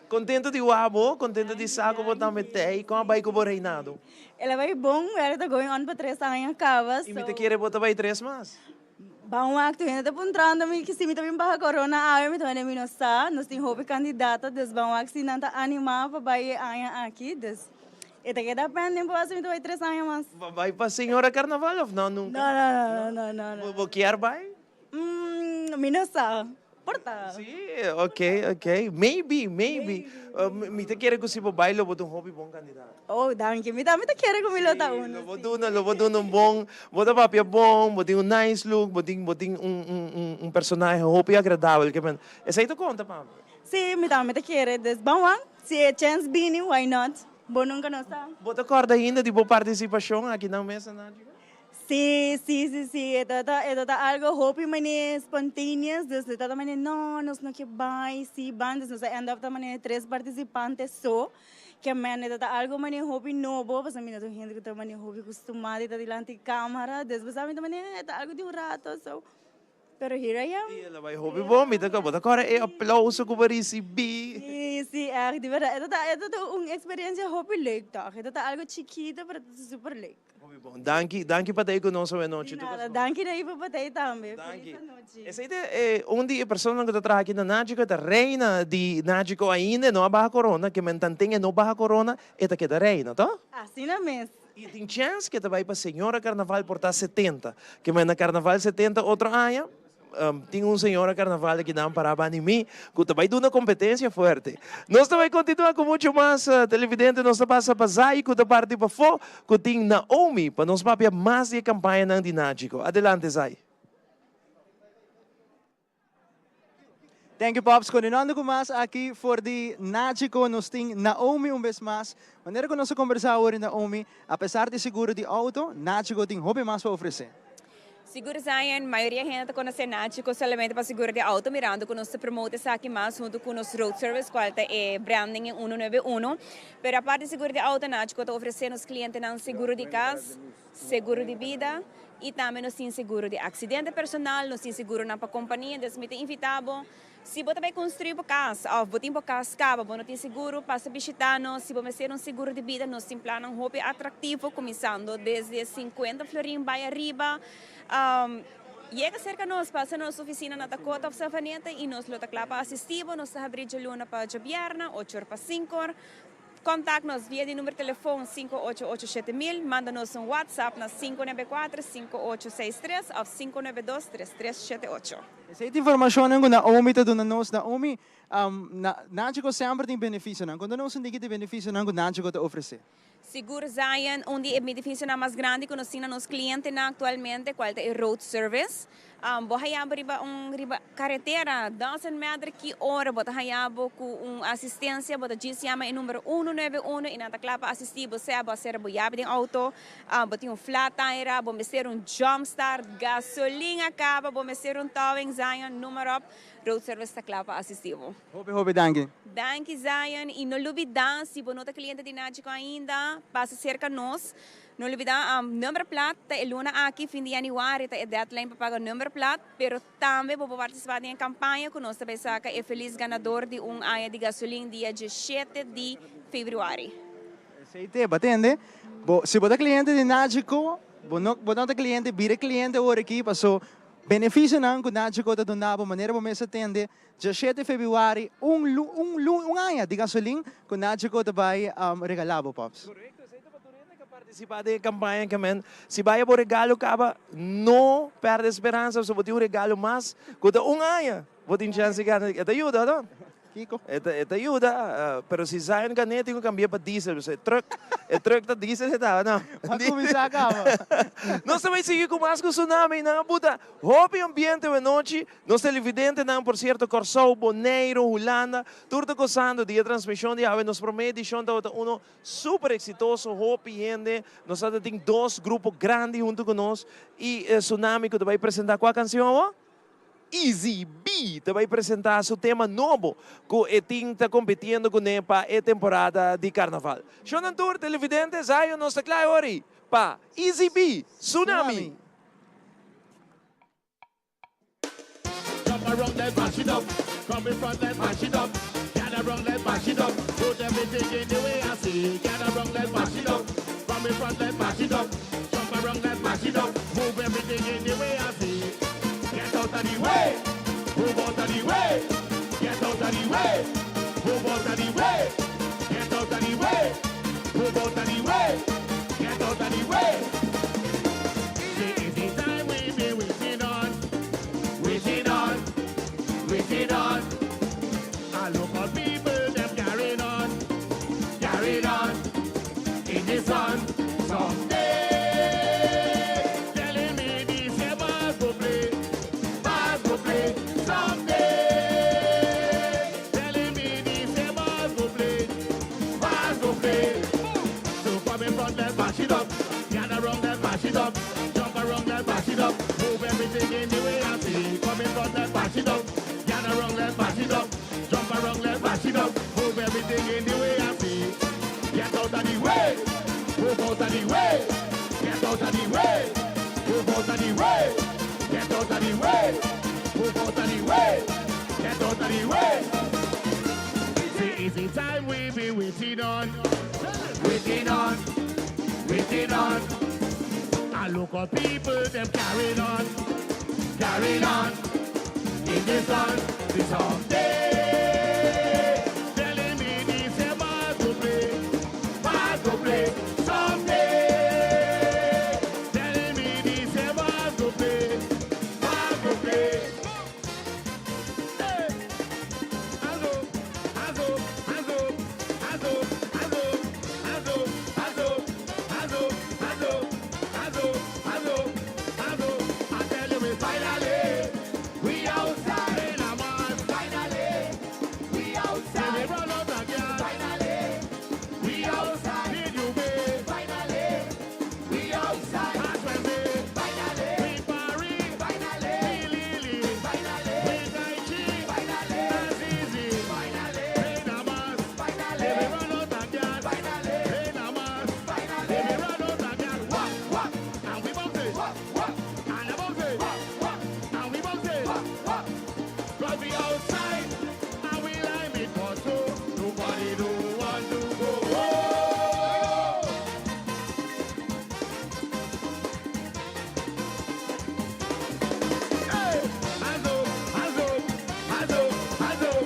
Kontento di wak bo, kontento di sa ku bo tambe t'ei. Kon a bai ku bo reinado? El a bai bon, el ta going on pa tres aña kaba, so. I mi ta kere bo ta bai tres mas. Ban wak, tur hende ta puntrando mi si mi ta bin baha corona awe, mi ta manda mi no sa, nos tin hopi candidato, dus ban wak si nan ta anima pa bai e aña aki, dus e ta keda pending pa wak si mi ta bai tres aña mas. Bo bai pa Señora Carnaval of no nunca? No, no, no, no, no, no. Bo kier bai? Mi no sa. Por ta. Sí, ok, ok. Maybe, maybe. Mi ta kere ku si bo bai lo bo ta un hopi bon kandidato. Oh, danki. Mi tambe ta kere ku mi lo ta uno. Lo bo duna, lo bo duna un bon, bo ta papia bon, bo tin un nice look, bo tin, bo tin un, un, un, un personahe hopi agradabel. Ke men, esei ta konta pa mi. Sí, mi tambe ta kere. Dus ban wak, si e chèns bini, why not? Bo nunka no sa. Bo ta kòrda ainda di bo partisipashon aki nan mesa, Nadjika? Sí, sí, sí, sí, e ta e ta algo hopi manera spontaneous, dus e ta manera no, nos no ke bai, sí ban, dus nos a end up ta manera tres participante so, ke men e ta algo manera hopi nobo, pasobra mi no ta un hende ku ta manera hopi kustumá di ta dilanti kamara, dus bo sa mi ta manera e ta algo di un rato, so, pero here I am. I el a bai hopi bon, mi ta bo ta kòrda e aplauso ku bo a risibí. Sí, sí, ègt, di bèrdat, e ta e ta un eksperensia hopi leuk tòg, e ta algo chikito pero ta super leuk. Hopi bon. Danki, danki pa ta ei ku nos awe nochi. Di nada. Danki na Ivo pa ta ei tambe. Danki. Felis anochi. Esei ta e un di e personanan ku ta traha aki na Nagico, e ta reina di Nagico ainda, e no a baha korona, ke men tanten e no baha korona, e ta keda reina, to? Asina mes. I tin chèns ke ta bai pa Señora Karnaval por ta 70. Ke men na Karnaval 70 otro aña. Tin un señora carnaval aki nan para bani mi cu ta bay duna competencia fuerte. Nos ta bay continua cu mucho mas televidente. Nos ta pasa pa Zay cu ta parti pafo cu tin Naomi pa nos papia mas di e campañanan di Nagico. Adelante Zay. Thank you Pops. Continuando cu mas aki for di Nagico nos tin Naomi un bes mas. Manera cu nos a conversa awor Naomi, apesar di seguro di auto, Nagico tin hopi mas pa ofrece. Sigur Zion, mayoria hende ta konosé Nachico solamente pa seguro di auto mirando ku nos ta promote esaki mas huntu ku nos road service kual ta e branding en uno nuebe uno. Pero aparte di seguro di auto Nachico ta ofresé nos klientenan seguro di kas, seguro di bida i tambe nos tin seguro di aksidente personal, nos tin seguronan pa kompania. Entonces mi ta invitá bo Si bo ta bai construi bo cas of bo tin bo cas caba, bo no tin seguro, pasa bishita nos. Si bo mester un seguro di bida, nos tin plannan hopi atractivo, cuminsando desde 50 florin bai ariba. Yega cerca nos, pasa nos oficina na Dakota of Savaneta y nos lo ta cla pa asisti bo. Nos ta habri djaluna pa djabierna, ocho or pa cinco or. Contact nos via di number telefon 588 7000, manda nos un WhatsApp na 594 5863 of 592 3378. Esei ta informacionnan cu Naomi ta duna nos. Naomi, na Nagico semper tin beneficionan. Conta nos un diki di beneficionan cu Nagico ta ofrece. Sigur Zion, un di e beneficionan mas grandi cu nos tin na nos clientenan actualmente cual ta e road service. Bo haya bo riba un riba karetera, doesn't matter ki ora bo ta haya bo ku un asistensia, bo ta djis yama e numero uno nuebe uno i nan ta kla pa asisti bo, sea bo a sera bo yabi den outo, bo tin un flat tire, bo mester un jump start, gasolin a kaba, bo mester un towing, Zion, noem maar op, road service ta kla pa asisti bo. Hopi hopi danki. Danki Zion, i no lubida si bo no ta kliente di Nagico ainda, pasa serka nos. No lubida numberplaat ta e luna aki fin di januari ta e deadline pa paga numberplaat pero tambe bo por participa den e campaña cu nos ta bay saca e feliz ganador di un aña di gasolin dia diesshete di februari. Esey te, bo tende? Bo, si bo ta cliente di Nagico, bo no, bo no ta cliente, bira cliente awor aki paso beneficionan cu Nagico ta duna bo manera bo mes a tende Djashete februari, un lu, un lu, un aña di gasolin ku Nagico ta bai regalá bo, Pops. Korekto, esei ta pa tur hende ku a partisipá den e kampaña ke men. Si bai a bo regalo kaba, no pèrdè speransa pasobra bo tin un regalo mas ku ta un aña bo tin chèns di gana. E ta yuda, no? Kiko? E ta, e ta yuda, pero si Zion gané tin ku kambi'é pa diesel, pasobra e trùk, e trùk ta diesel e ta, no? A kuminsá kaba. Nos ta bai sigui ku mas ku Tsunami, nan a buta hopi ambiente awenochi. Nos televidentenan, por sierto, Kòrsou, Boneiru, Hulanda, tur ta gosando di e transmishon di awe. Nos promé edishon tabata uno super eksitoso, hopi hende. Nos tabata tin dos grupo grandi huntu ku nos i Tsunami ku ta bai presentá kua kansion awor? Easy B ta bai presentá su tema nobo ku e tin ta kompitiendo kuné pa e temporada di karnaval. Shownan tur, televidente, Zion nos ta kla e ora ei pa Easy B, Tsunami! Jump around let's mash it up. Come in front let's mash it up. Gather round let's mash it up. Put everything in the way I see. Gather round let's mash it up. Come in front let's mash it up. Jump around let's mash it up. Move everything in the way I see. Get out of the way. Move out of the way. Get out of the way. Move out of the way. Get out of the way. Move out of the way. Get out of the way. This is the time we been waiting on. Waiting on. Waiting on. And local people them carrying on. Carrying on. In the sun. Someday. Telling me this year must go play. Must go play. Someday. Telling me this year must go play. Must go play. So come in front, let's mash it up. Gather round, let's mash it up. Jump around, let's mash it up. Move everything in the way I see. Come in front, let's mash it up. Gather round, let's mash it up. Jump around, let's mash it up. Move everything in the way I see. Get out of the way. Move out of the way. Get out of the way. Move out of the way. Get out of the way. Move out of the way. Get out of the way. This is the time we be waiting on. Waiting on. Waiting on. And look at people them carrying on. Carrying on. In the sun. This someday. Telling me this year must go play. Must go play. Someday. Telling me this year must go play. Must go play. Hey. Hands up, hands up, hands up, hands up, hands up, hands up, hands up, hands up, hands up, hands up, hands up, hands up. I tell you we finally, we outside. In a man. Finally, we outside. We run out again. Finally, we outside. Did you be? Finally, we outside. Finally, we Paris. Finally, we Lily. Finally, we Daichi. Finally, Azizi. Finally, Renamas. Finally, we run out again. Finally, Renamas. Finally, we run out again. Wap wap, and we bounce it. Wap wap, and I bounce it. Wap wap, and we bounce it. Wap wap. Cause we outside and we lime it for so nobody don't want to go home. Hey, hands up, hands up, hands up, hands up,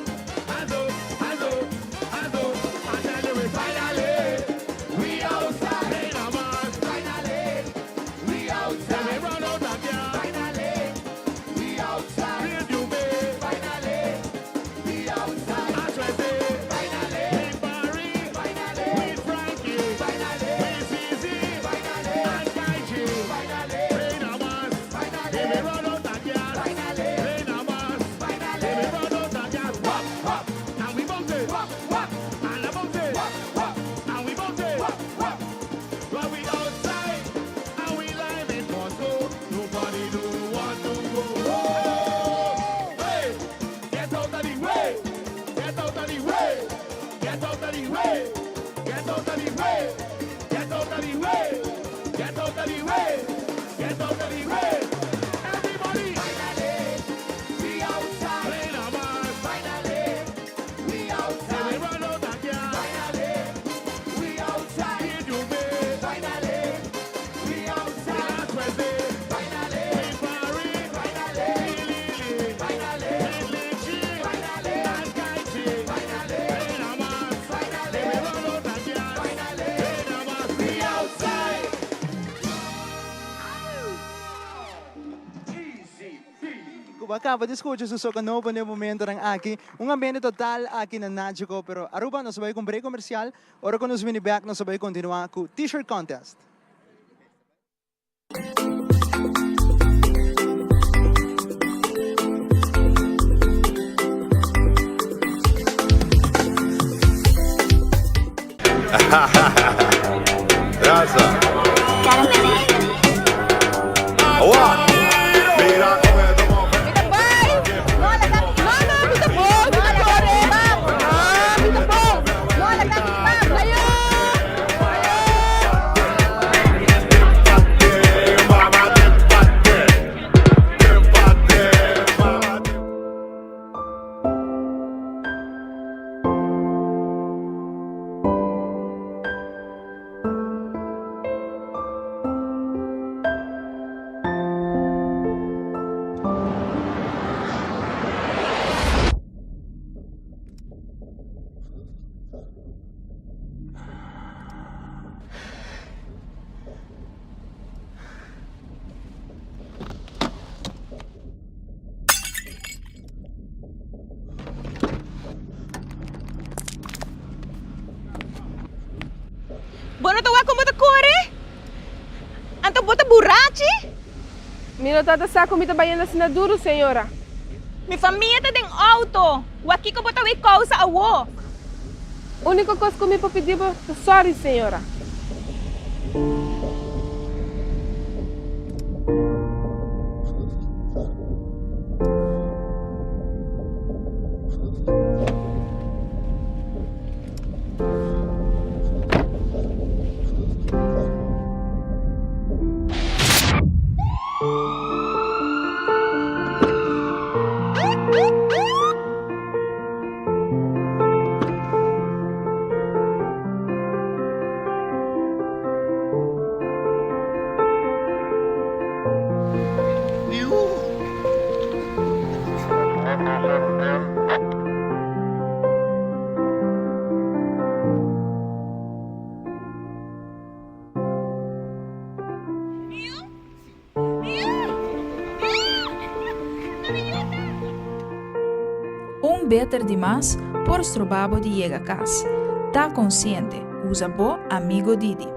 hands up, hands up, hands up. I tell you we finally, we outside. Hey, no man. Finally, we outside. We run out again. Finally, we outside. Did you be? Finally, we outside. I try say. Finally, we Barry. Finally, we Frankie. Finally, we Zizi. Finally, and Kaiji. Finally, Renamas. Finally, we run out again. Finally, Renamas. Finally, we run out again. Wap wap, and we bounce it. Wap wap, and I bounce it. Wap wap, and we bounce it. Wap wap. But we outside and we live in Porto. Nobody do want to go home. Hey, get out of the way. Get out of the way. Get out of the way. Get out of the way. Get out of the way. Bo a caba di scucha su soca nobo n'e momentonan aki. Un ambiente total aki na Nagico, pero Aruba nos a bay cu un break comercial. Ora cu nos bini bek nos a bay continua cu T-shirt contest. Bo no ta wak kon bo ta kore? Anto bo ta burachi? Mi no tabata sa ku mi ta bayendo asina duru, señora. Mi famia ta den outo. Wak kiko bo ta wei kousa awo? Úniko kos ku mi por pidi bo ta sòri, señora. Un beter di mas por stroba bo di yega cas. Ta consciente, usa bo Amigo Didi.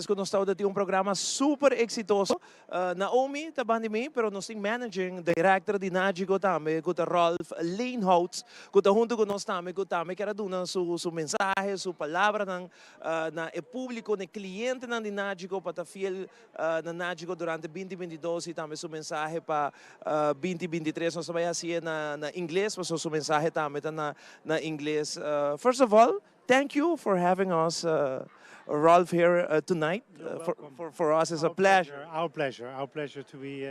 Cu nos tabata tin un programa super exitoso. Naomi ta bandi mi, pero nos tin managing director di Nagico tambe, cu ta Rolf Leenhouts, cu ta hunto cu nos tambe, cu tambe kier a duna su su mensahe, su palabranan na e publico, na e clientenan di Nagico pa ta fiel na Nagico durante binti binti dos y tambe su mensahe pa binti binti tres. Nos ta bay haci'e na na ingles, pasobra su mensahe tambe ta na na ingles. First of all, thank you for having us Rolf here tonight. For for for us it's a pleasure. Our pleasure, our pleasure to be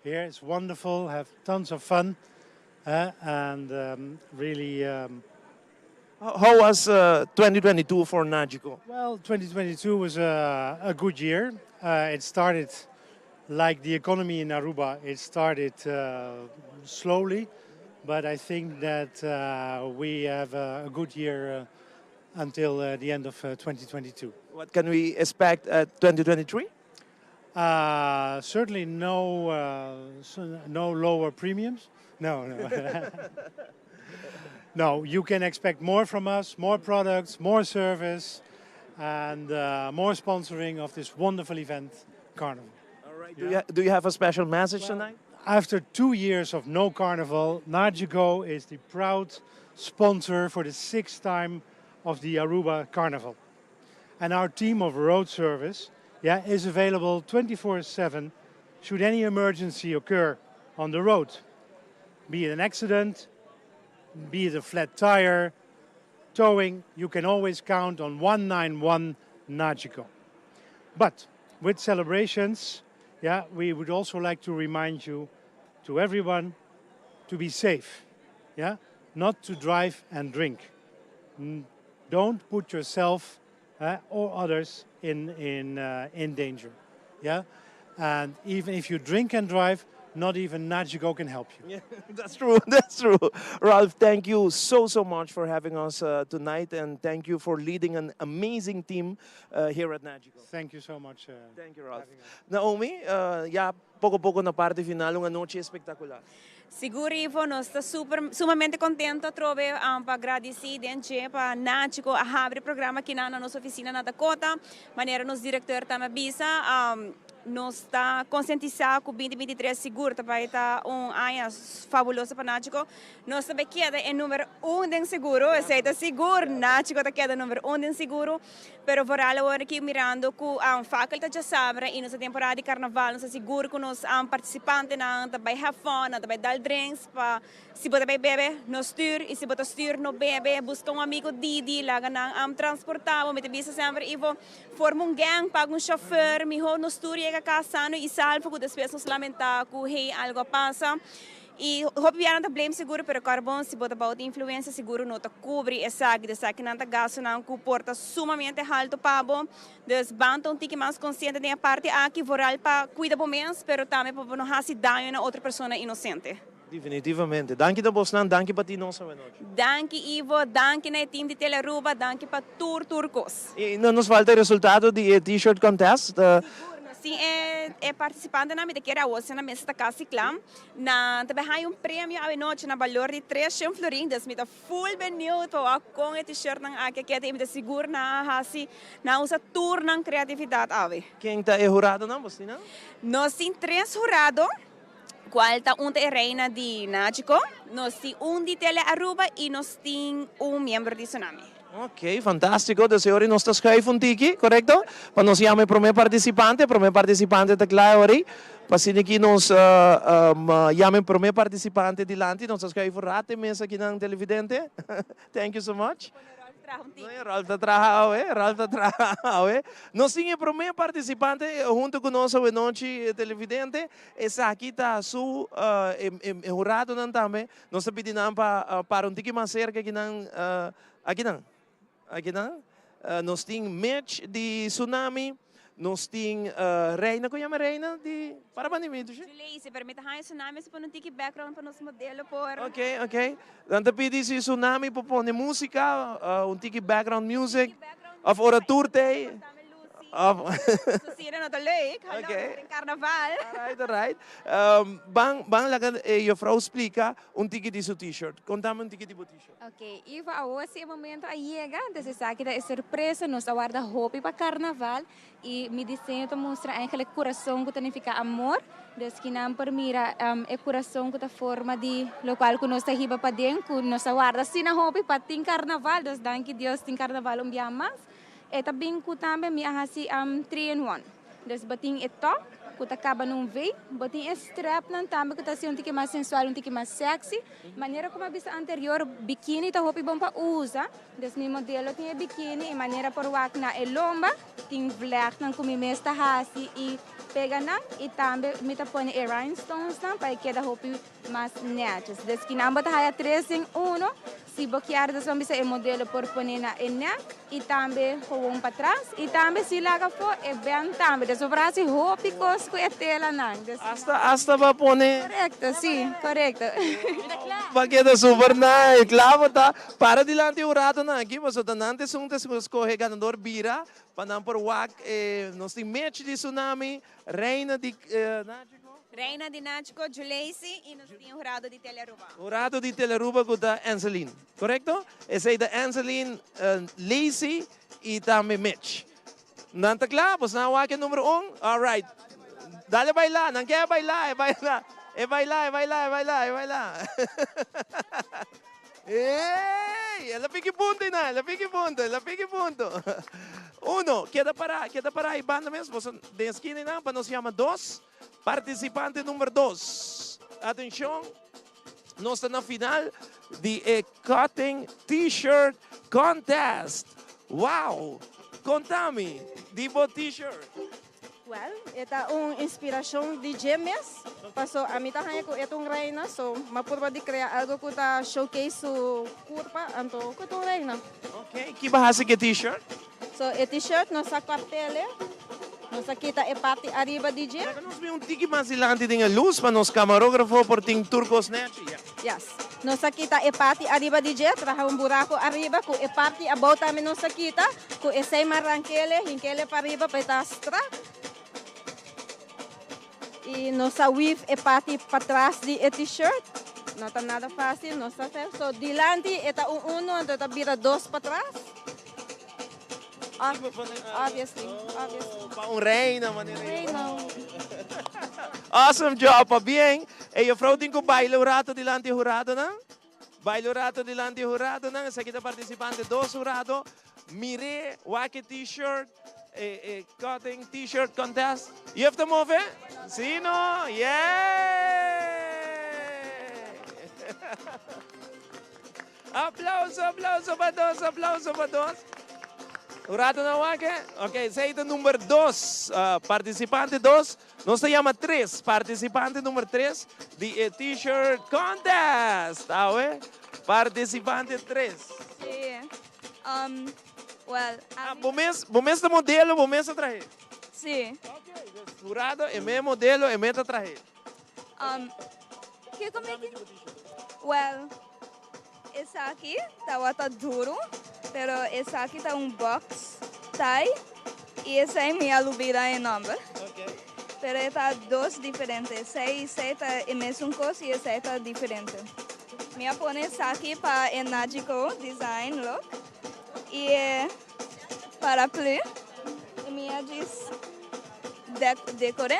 here. It's wonderful, have tons of fun and really How was 2022 for Nagico? Well, 2022 was a, a good year. Uh, it started like the economy in Aruba, it started uh, slowly, but I think that uh, we have a, a good year uh, until uh, the end of 2022. What can we expect at 2023? Uh, certainly no, uh, no lower premiums. No, no. no, you can expect more from us, more products, more service, and uh, more sponsoring of this wonderful event, Carnival. All right. Do, you, do you have a special message well, tonight? After two years of no carnival, Nagico is the proud sponsor for the sixth time of the Aruba Carnival. And our team of road service yeah, is available 24-7 should any emergency occur on the road. Be it an accident, be it a flat tire, towing, you can always count on 191 Nagico. But with celebrations, yeah, we would also like to remind you to everyone to be safe, yeah, not to drive and drink. Don't put yourself uh, or others in, in, uh, in danger. Yeah? And even if you drink and drive, not even Nagico can help you. Yeah, that's true. That's true. Ralph, thank you so, so much for having us tonight. And thank you for leading an amazing team here at Nagico. Thank you so much. Thank you, Ralph. Naomi, ya poco poco na parti final, un anochi espectacular. Sigur Ivo, nos ta super sumamente contento atrobe pa gradici den dje pa Nachi cu a habri e programa akinan na nos oficina na Dakota. Manera nos directeur tambe a bisa, nos ta concientisa cu 2023 sigur ta bay ta un aña fabuloso pa Nachico. Nos ta bay keda e number un den seguro, esey ta sigur, Nachico ta keda number un den seguro. Pero vooral awor aki mirando cu Fakel ta djasabra y nos ta temporada di carnaval, nos ta sigur cu nos participantenan ta bay have fun, nan ta bay dal drinks pa si bo ta bay bebe no stuur y si bo ta stuur no bebe, busca un amigo didi laga nan transporta bo. Mi ta bisa semper Ivo, forma un gang, paga un chauffeur, miho nos tur yega cas sano y salvo cu despues nos lamenta cu hey algo a pasa. Y hopi bia nan ta blame seguro pero carbon si bo ta bao di influencia seguro no ta cubri esaki dus esaki nan ta gastonan cu por ta sumamente halto pa bo dus ban ta un tiki mas consciente den e parti aki vooral pa cuida bo mes pero tambe pa bo no haci daño na otro persona inocente. Definitivamente. Danki na bosnan, danki pa ti nos awenochi. Danki Ivo, danki na e team di Telearuba, danki pa tur tur cos. Y no nos falta e resultado di e t-shirt contest. Sigur, nos tin e participantenan, mi ta kere awor si nan mester ta casi cla. Nan ta bay haña un premio awenochi na balor di 300 florin, dus mi ta full benieuwd pa wak con e t-shirtnan aki a keda y mi ta sigur nan a haci, nan a usa tur nan creatividad awe. Ken ta e huradonan? Bos tin nan? Nos tin tres hurado, cual ta un ta e reina di Nachico, nos tin un di Tele Aruba y nos tin un miembro di Tsunami. Ok, fantastico. Dus e ora nos ta schuif un tiki, correcto? Pa nos yama e prome participante. E prome participante ta cla e ora ei. Pa asina aki nos yama e prome participante dilanti. Nos ta schuif un rato e mesa akinan, televidente. Thank you so much. No, e Ralph ta traha awe, Ralph ta traha awe. Nos tin e prome participante hunto cu nos awe nochi, televidente. Esaki ta su, e huradonan tambe. Nos ta pidi nan pa para un tiki mas serka akinan, akinan, akinan. Nos tin Mitch di Tsunami, nos tin Reina, kon yama Reina di, para banda mi dushi? Juleisi, pero mi ta haña Tsunami si pone un tiki background pa nos modelo por. Ok, ok. Nan ta pidi si Tsunami por pone musika, un tiki background music, of ora tur t'ei. Susina no ta leuk, hallo, nos ta den carnaval. Alright, alright. Ban, ban laga e juffrouw splica un tiki di su t-shirt. Contame un tiki di bo t-shirt. Ok, Ivo, awor si e momento a yega, dus esaki ta e sorpresa, nos a warda hopi pa carnaval y mi diseño ta mustra eigenlijk curason cu ta nifica amor, dus kinan por mira e curason cu ta forma di locual cu nos ta hiba paden, cu nos a warda asina hopi pa tin carnaval, dus danki Dios tin carnaval un bia mas. E ta bin ku tambe mi a hasi three in one. Dus bo tin e top ku ta kaba na un V, bo tin e strapnan tambe ku ta hasi un tiki mas sensual, un tiki mas sexy. Manera ku mi a bisa anterior, bikini ta hopi bon pa usa. Dus mi modelo tin e bikini i manera por wak na e lomba tin vlechtnan ku mi mes ta hasi i pega nan i tambe mi ta pone e rhinestonesnan pa e keda hopi mas netjes. Dus kinan bo ta haya tres den uno. Si bo kier dus ban bisa e modelo por pone na e nek y tambe gewoon patras y tambe si laga afo e band tambe. Dus bo por haci hopi cos cu e telanan. Dus Hasta hasta bo a pone. Correcto, si, correcto. Bo a keda super nice. Kla bo ta para dilanti un ratonan aki pasobra ta nan ta esun ta scoge ganador bira pa nan por wak e nos tin Mitch di Tsunami, Reina di Nachico. Reina di Nachico, Juleisi y nos tin hurado di Telearuba. Hurado di Telearuba cu ta Anseline, corecto? Esey ta Anseline, Lacey y tambe Mitch. Nan ta cla? Bos nan a wak e numero un? Alright. Dale baila, nan ke baila, e baila, e baila, e baila, e baila, e baila. Ey! El a piki punto einan, el a piki punto, el a piki punto. Uno, keda pará, keda pará ei banda mes, boso den eskina einan pa nos yama dos. Partisipante number dos. Atenshon, nos ta na final di e Cutting T-shirt Contest. Wow! Konta mi di bo T-shirt. Well, e ta un inspiracion di dje mes, paso ami ta haña cu e ta un reina, so m'a purba di crea algo cu ta showcase su curpa, anto cu e ta un reina. Ok, ki bo a haci cu e t-shirt? So e t-shirt nos a cort'ele. Nos a kita e parti ariba di dje. Laga nos bin un tiki mas dilanti den e lus pa nos kamarógrafo por tin tur kos nèchi. Ya. Yes. Nos a kita e parti ariba di dje, traha un buraku ariba ku e parti abou tambe nos a kita, ku esei marankele, hinkele pariba pa e ta strak. I nos a weave e parti patras di e t-shirt. No ta nada fácil, nos ta hacer. So dilanti e ta un uno, anto e ta bira dos patras. Obviously, obviously. Pa un reina manera yo. Reina. Awesome job, pabien. E juffrouw tin cu baila un rato dilanti e huradonan. Baila un rato dilanti e huradonan. Esaki ta participante dos hurado. Mir'é, wak e t-shirt, e e cutting t-shirt contest. Juf ta move? Si no? Yay! Aplauso, aplauso pa dos, aplauso pa dos. Un rato nan wak e? Ok, esei ta number dos, participante dos. Nos ta yama tres, participante number tres di e t-shirt contest. Awe, participante tres. Sí. Um, well, Ah, bo mes, bo mes ta modelo, bo mes ta trahe? Sí. Ok, dus hurado e mes modelo, e mes ta trahe. Um, kiko mi tin? Well, esaki tabata duro, pero esaki ta un box tie y esei mi a lubida e nomber. Pero e ta dos diferente. Esei esei ta e mesun cos y esei ta diferente. Mi a pone esaki pa e Nagico design look y e paraplu y mi a djis decor'e.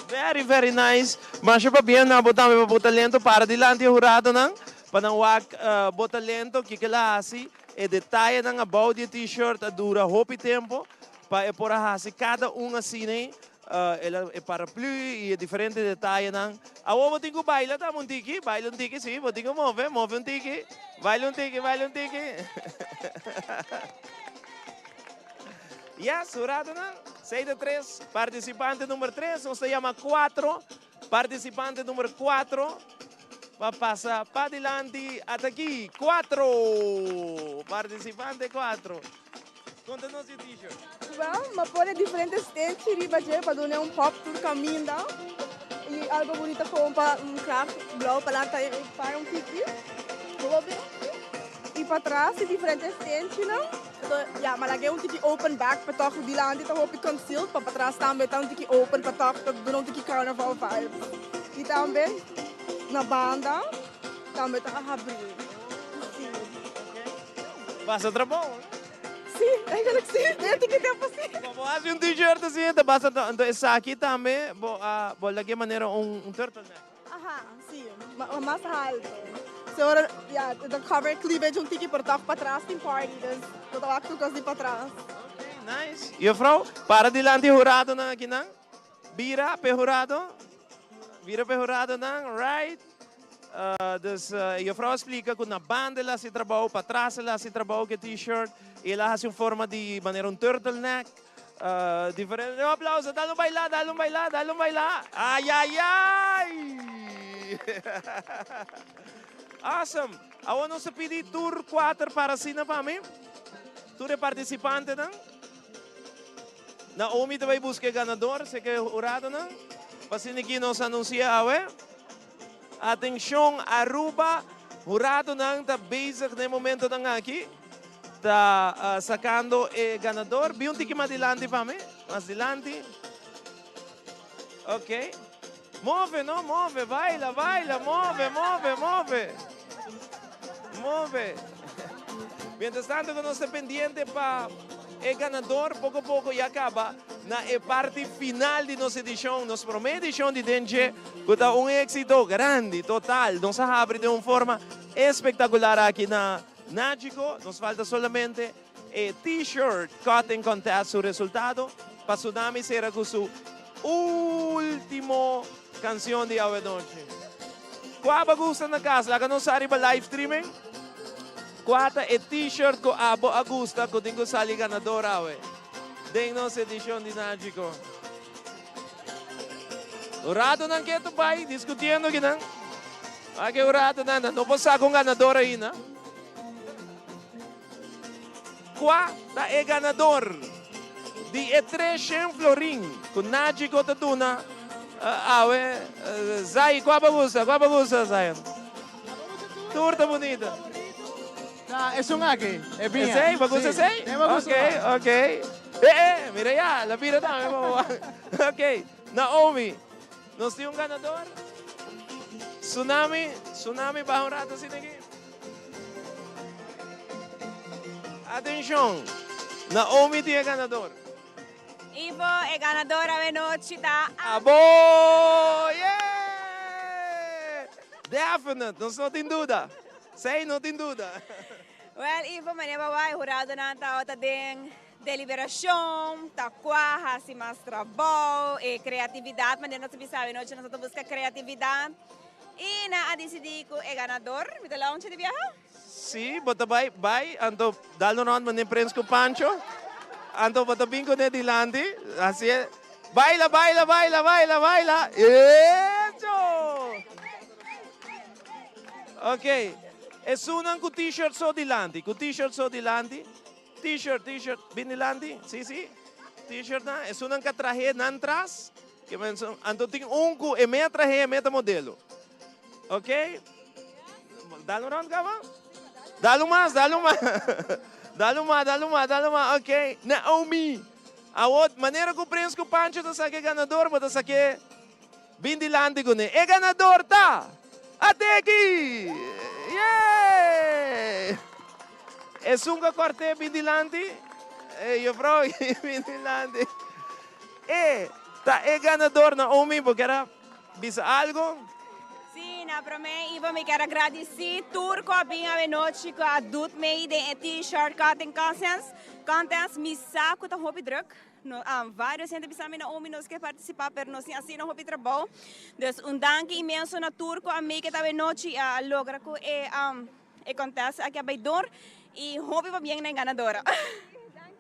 Very very nice. Masha pabien na bo tambe pa bo talento. Para dilanti e huradonan pa nan wak bo talento, kiko el a hasi. E detayenan abou di e t-shirt a dura hopi tempo pa e por a hasi kada un asina. El a e paraplu y e diferente detayenan. Awor bo tin cu baila tambe un tiki. Baila un tiki, si. Bo tin cu move, move un tiki. Baila un tiki, baila un tiki. Yes, huradonan. Seis de tres, participante number tres. Nos ta yama cuatro. Participante number cuatro pa pasa padilanti. Ata aki, cuatro. Participante cuatro. Conta nos di t-shirt. Wel, m'a pone diferente stenchi riba dje pa duna un pop tur caminda y algo bunita como pa un kraag blauw pa lanta e para un tiki. Y patras tin diferente stenchinan. Anto ya, m'a laga e un tiki open back pa toch dilanti ta hopi concealed, pa patras tambe ta un tiki open pa toch ta duna un tiki carnaval vibes. Y tambe na banda tambe ta habri. Si. Basta trabou. Sí, eigenlijk sí. Den tiki tempo sí. Bo bo hasi un t-shirt así, ta basta ta, anto esaki tambe bo a bo lag'é manera un un turtleneck. Aha, sí, ma mas halto. So ora, ya, ta cover cleavage un tiki, pero toch patras tin party, dus bo ta wak tur kos di patras. Ok, nice. Juffrouw, para dilanti huradonan akinan. Bira p'e hurado. Bira p'e huradonan, right. Dus e juffrouw a splica cu na banda el a haci trabou, patras el a haci trabou cu e t-shirt y el a haci un forma di manera un turtleneck. Diferente. Un aplauso, dale un baila, dale un baila, dale un baila. Ay, ay, ay! Awesome! Awor nos ta pidi tur cuater para asina pa mi. Tur e participantenan. Naomi ta bay busca e ganador, seke e huradonan. Pa asina aki nos anuncia awe. Atencion Aruba, huradonan ta bezig na e momentonan aki ta sacando e ganador. Bin un tiki mas dilanti pa mi, mas dilanti. Ok. Move no, move, baila, baila, move, move, move. Move. Mientras tanto cu nos ta pendiente pa e ganador, poco poco ya caba na e parti final di nos edicion, nos prome edicion di Den Dje, cu ta un exito grandi, total. Nos a habri den un forma espectacular aki na Nagico. Nos falta solamente e T-shirt cutting contest su resultado pa Tsunami cera cu su ultimo cancion di awe nochi. Cua bo gusta na cas? Laga nos sa riba live streaming. Cua ta e T-shirt cu abo a gusta cu tin cu sali ganador awe den nos edicion di Nagico? Un rato nan ketu bai discutiendo kinan. Wak e un rato nan no por saca un ganador ainda. Cua ta e ganador? Di e 300 florin ku Nagico ta duna awe, Zay, kua bo gusta? Kua bo gusta, Zion? Tur ta bunita. Ta esun aki, e biña. Esey? Bo gusta esey? Si, mi gusta Ok, ok. Eh, eh, mira ya, la bira tambe pa bo. Ok, Naomi, nos tin un ganador? Tsunami, Tsunami baha un rato asina aki. Atencion, Naomi tin e ganador. Ivo, e ganador awenochi ta. Abo! Yeah! Definite, nos no tin duda. Sey no tin duda. Well, Ivo, manera bo a wak, e huradonan tabata den deliberacion, ta cua haci mas trabou, e creatividad, manera nos a bisa awenochi nos a ta busca creatividad. Y nan a dicidi cu e ganador, mi ta launcha di biaha? Si, bo ta bay, bay, anto dal un rond mane Prins cu Pancho, anto bo ta bin cune dilanti, haci e, baila, baila, baila, baila, baila, echo! Ok, esunnan cu t-shirt so dilanti, cu t-shirt so dilanti, t-shirt, t-shirt, bin dilanti, si, si, t-shirtnan, esunnan cu a trahe nan tras. Ke men son, anto tin un ku e mea trahe e meta modelo. Ok? Dal un round kaba? Dal un mas, dal un mas. Dal un mas, dal un mas, dal un mas. Ok. Naomi. Awor, manera ku Prins ku Pancho ta saka e ganador, bo ta sak'é bin dilanti kuné. E ganador ta Ateki! Yay! Esun ku a kòrt'é bin dilanti, e juffrouw bin dilanti. E ta e ganador Naomi bo kier a bisa algo? Sí, na prome Ivo mi kier a gradici tur cu a bin awenochi cu a doet mee den e t-shirt cutting contest. Contest mi sa cu ta hopi druk. No, varios hende bisa mi Naomi nos kier participa pero nos tin asina hopi trabou. Dus un danki inmenso na tur cu a make it awenochi y a logra cu e E contest aki a bay door y hopi pabien na e ganadora.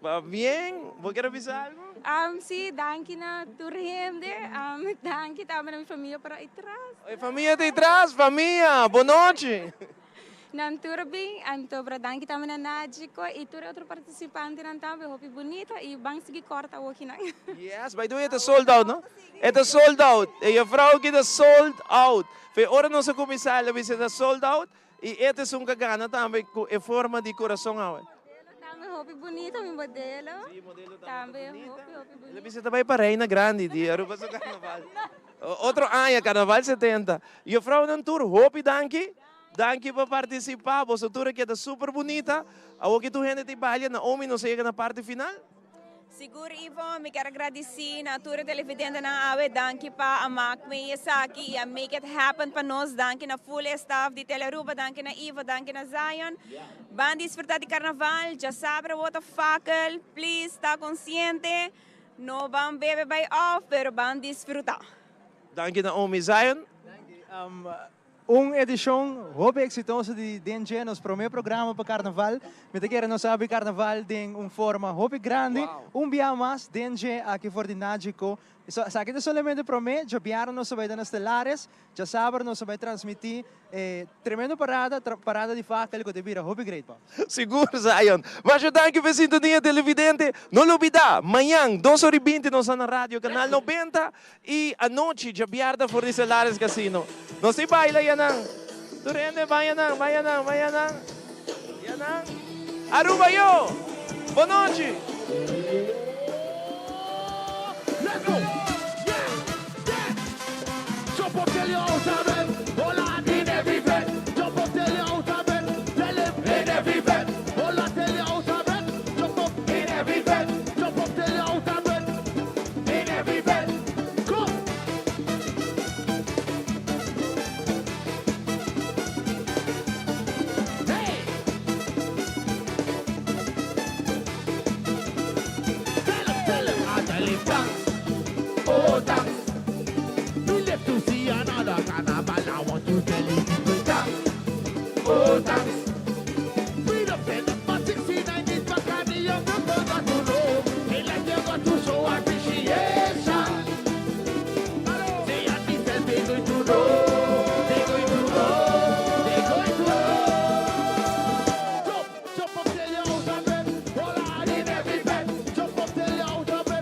Pabien, bo kier a bisa algo? Si, danki na tur hende, danki tambe na mi famia por ahí tras. E famia ta ahí tras, famia, bo nochi. Nan tur a bin, anto pero danki tambe na Najiko y tur e otro participantenan tambe, hopi bunita y ban sigui corta awokinan. Yes, by the way e ta sold out no? E ta sold out, e juffrouw aki ta sold out. Fe ora nos a cuminsa el a bisa e ta sold out. Y e ta esun ka gana tambe cu e forma di curason awe. Modelo tambe hopi bunita mi modelo. Si modelo tambe hopi hopi bunita. El a bisa ta bay pa Reina Grandi di Aruba su carnaval. Otro aña carnaval 70. Juffrouwnan tur hopi danki. Danki pa participa. Boso tur a keda super bunita. Awoki tur hende ta y balia. Naomi nos a yega na parti final. Sigur Ivo, mi kier a gradici na tur e televidentenan awe, danki pa a mak mi esaki y a make it happen pa nos, danki na full e staff di Telearuba, danki na Ivo, danki na Zion. Ban disfruta di carnaval, djasabra bo ta fakkel, please ta consciente, no ban bebe bay off, pero ban disfruta. Danki Naomi. Zion. Danki. Un edicion hopi exitoso di Den Dje, nos prome programa pa Carnaval. Mi ta kere nos habri Carnaval den un forma hopi grandi. Un bia mas Den Dje aki for di Nagico. Esaki ta solamente prome, djabièrnè nos ta bai ta na Stelares, djasabra nos ta bai transmiti e tremendo parada, parada di fakel ku ta bira hopi great pa. Sigur Zion. Masha danki pa e sintonia televidente. No lubida, mañan dos ora i binti nos ta na Radio Canal 90. I anochi djabièrnè for di Celares Casino. Nos tin baila yanan. Tur hende ban yanan, ban yanan, ban yanan. Yanan. Aruba yo! Bon nochi! Let's go! Yeah! Yeah! Jump up till you out of breath. Hola in every bed. Jump up till you out of breath. Tell him in every bed. Hola till you out of breath. Jump up in every bed. Jump up till you out of breath. In every bed. Go! Hey! Tell him, tell him, I tell him thanks. Oh, thanks. We live to see another carnival. I want to tell you people thanks. Oh, thanks. We don't tell them but 69 is back and the young people got to know. Hey, like you got to show appreciation. They and me says they going to know. They going to know. They going to know. Jump, jump up till you're out of bed. Hold on in every bed. Jump up till you're out of bed.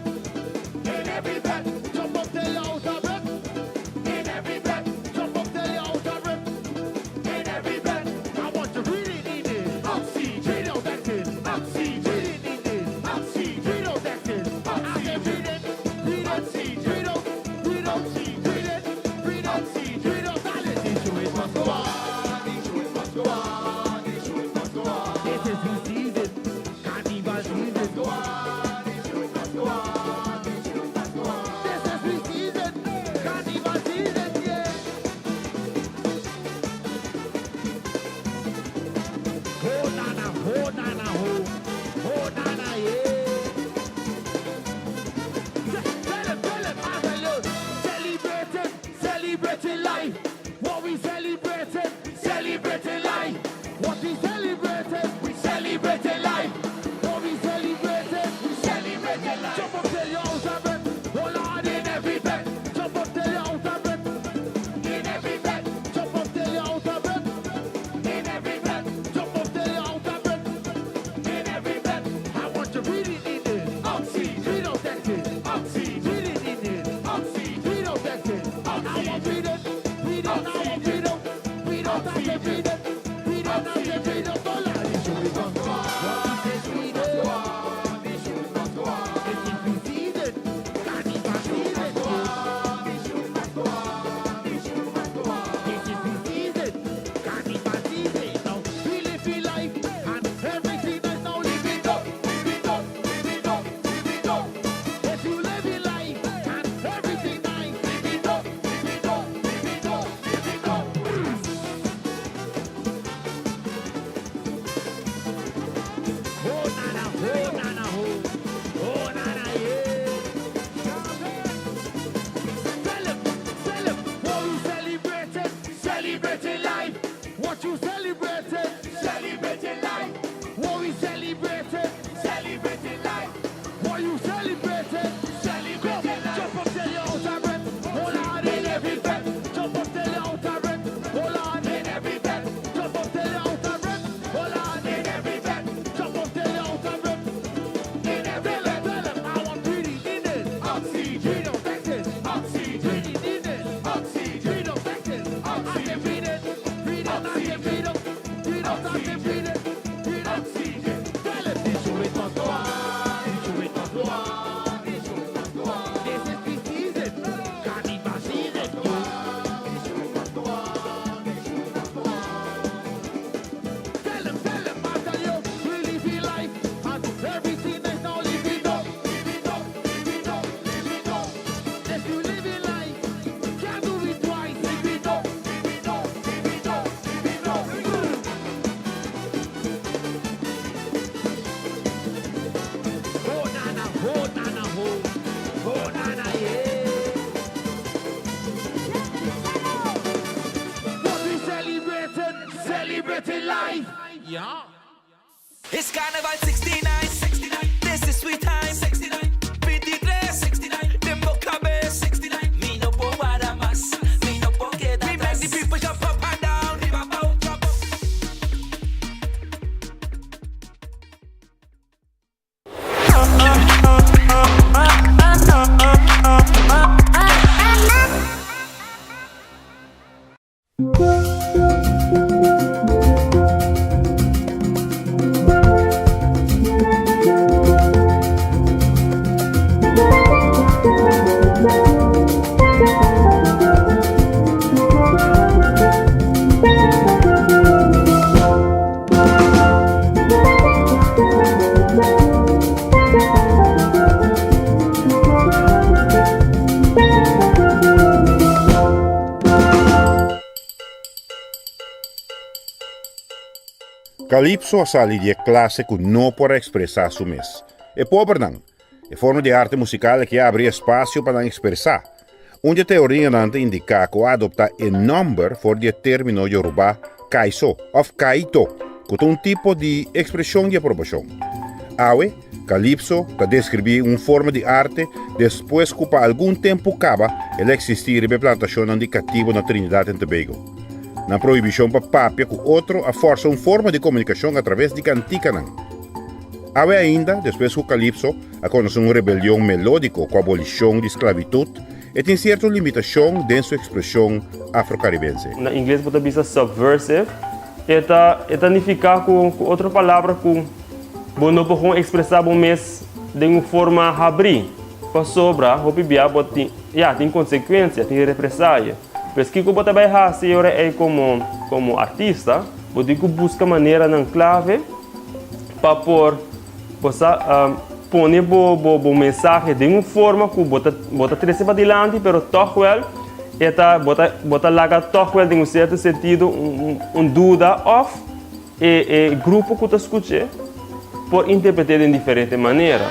It's Carnival 69, 69. This is sweet time, 69. 23, 69. Dem bocabe, 69. Mi no por warda mas, mi no por keda We make the people jump up and down, riba bou, jump up. Calypso a sali di e klase ku no por a ekspresá su mes. E pobernan. E forma di arte musikal aki a abri espasio pa nan ekspresá. Un di e teorianan ta indiká ku a adoptá e nòmber for di e término yorubá kaiso òf kaito, ku ta un tipo di ekspreshon di aprobashon. Awe, Calypso ta deskribí un forma di arte despues ku pa algun tempu kaba el a eksistí riba e plantashonnan di katibu na Trinidad en Tobago. Nan prohibishon pa papia ku otro a fòrsa un forma di komunikashon atraves di kantikanan. Awe ainda, despues ku Calypso a konosé un rebelion melódiko ku abolishon di sklabitut, e tin sierto limitashon den su ekspreshon afrokaribense. Na ingles bo ta bisa subversive. E ta e ta nifiká ku ku otro palabra ku bo no por kon ekspresá bo mes den un forma habrí, pasobra hopi bia bo tin ya tin konsekuensia, tin represalia. Pues kiko bo ta bai hasi e ora ei komo komo artista? Bo tin ku buska maneranan klave pa por bo sa pone bo bo bo mensahe den un forma ku bo ta bo ta trese padilanti pero tòg wèl e ta bo ta bo ta laga tòg wèl den un sierto sentido un un duda òf e e grupo ku ta skuch'é por interpret'é den diferente manera.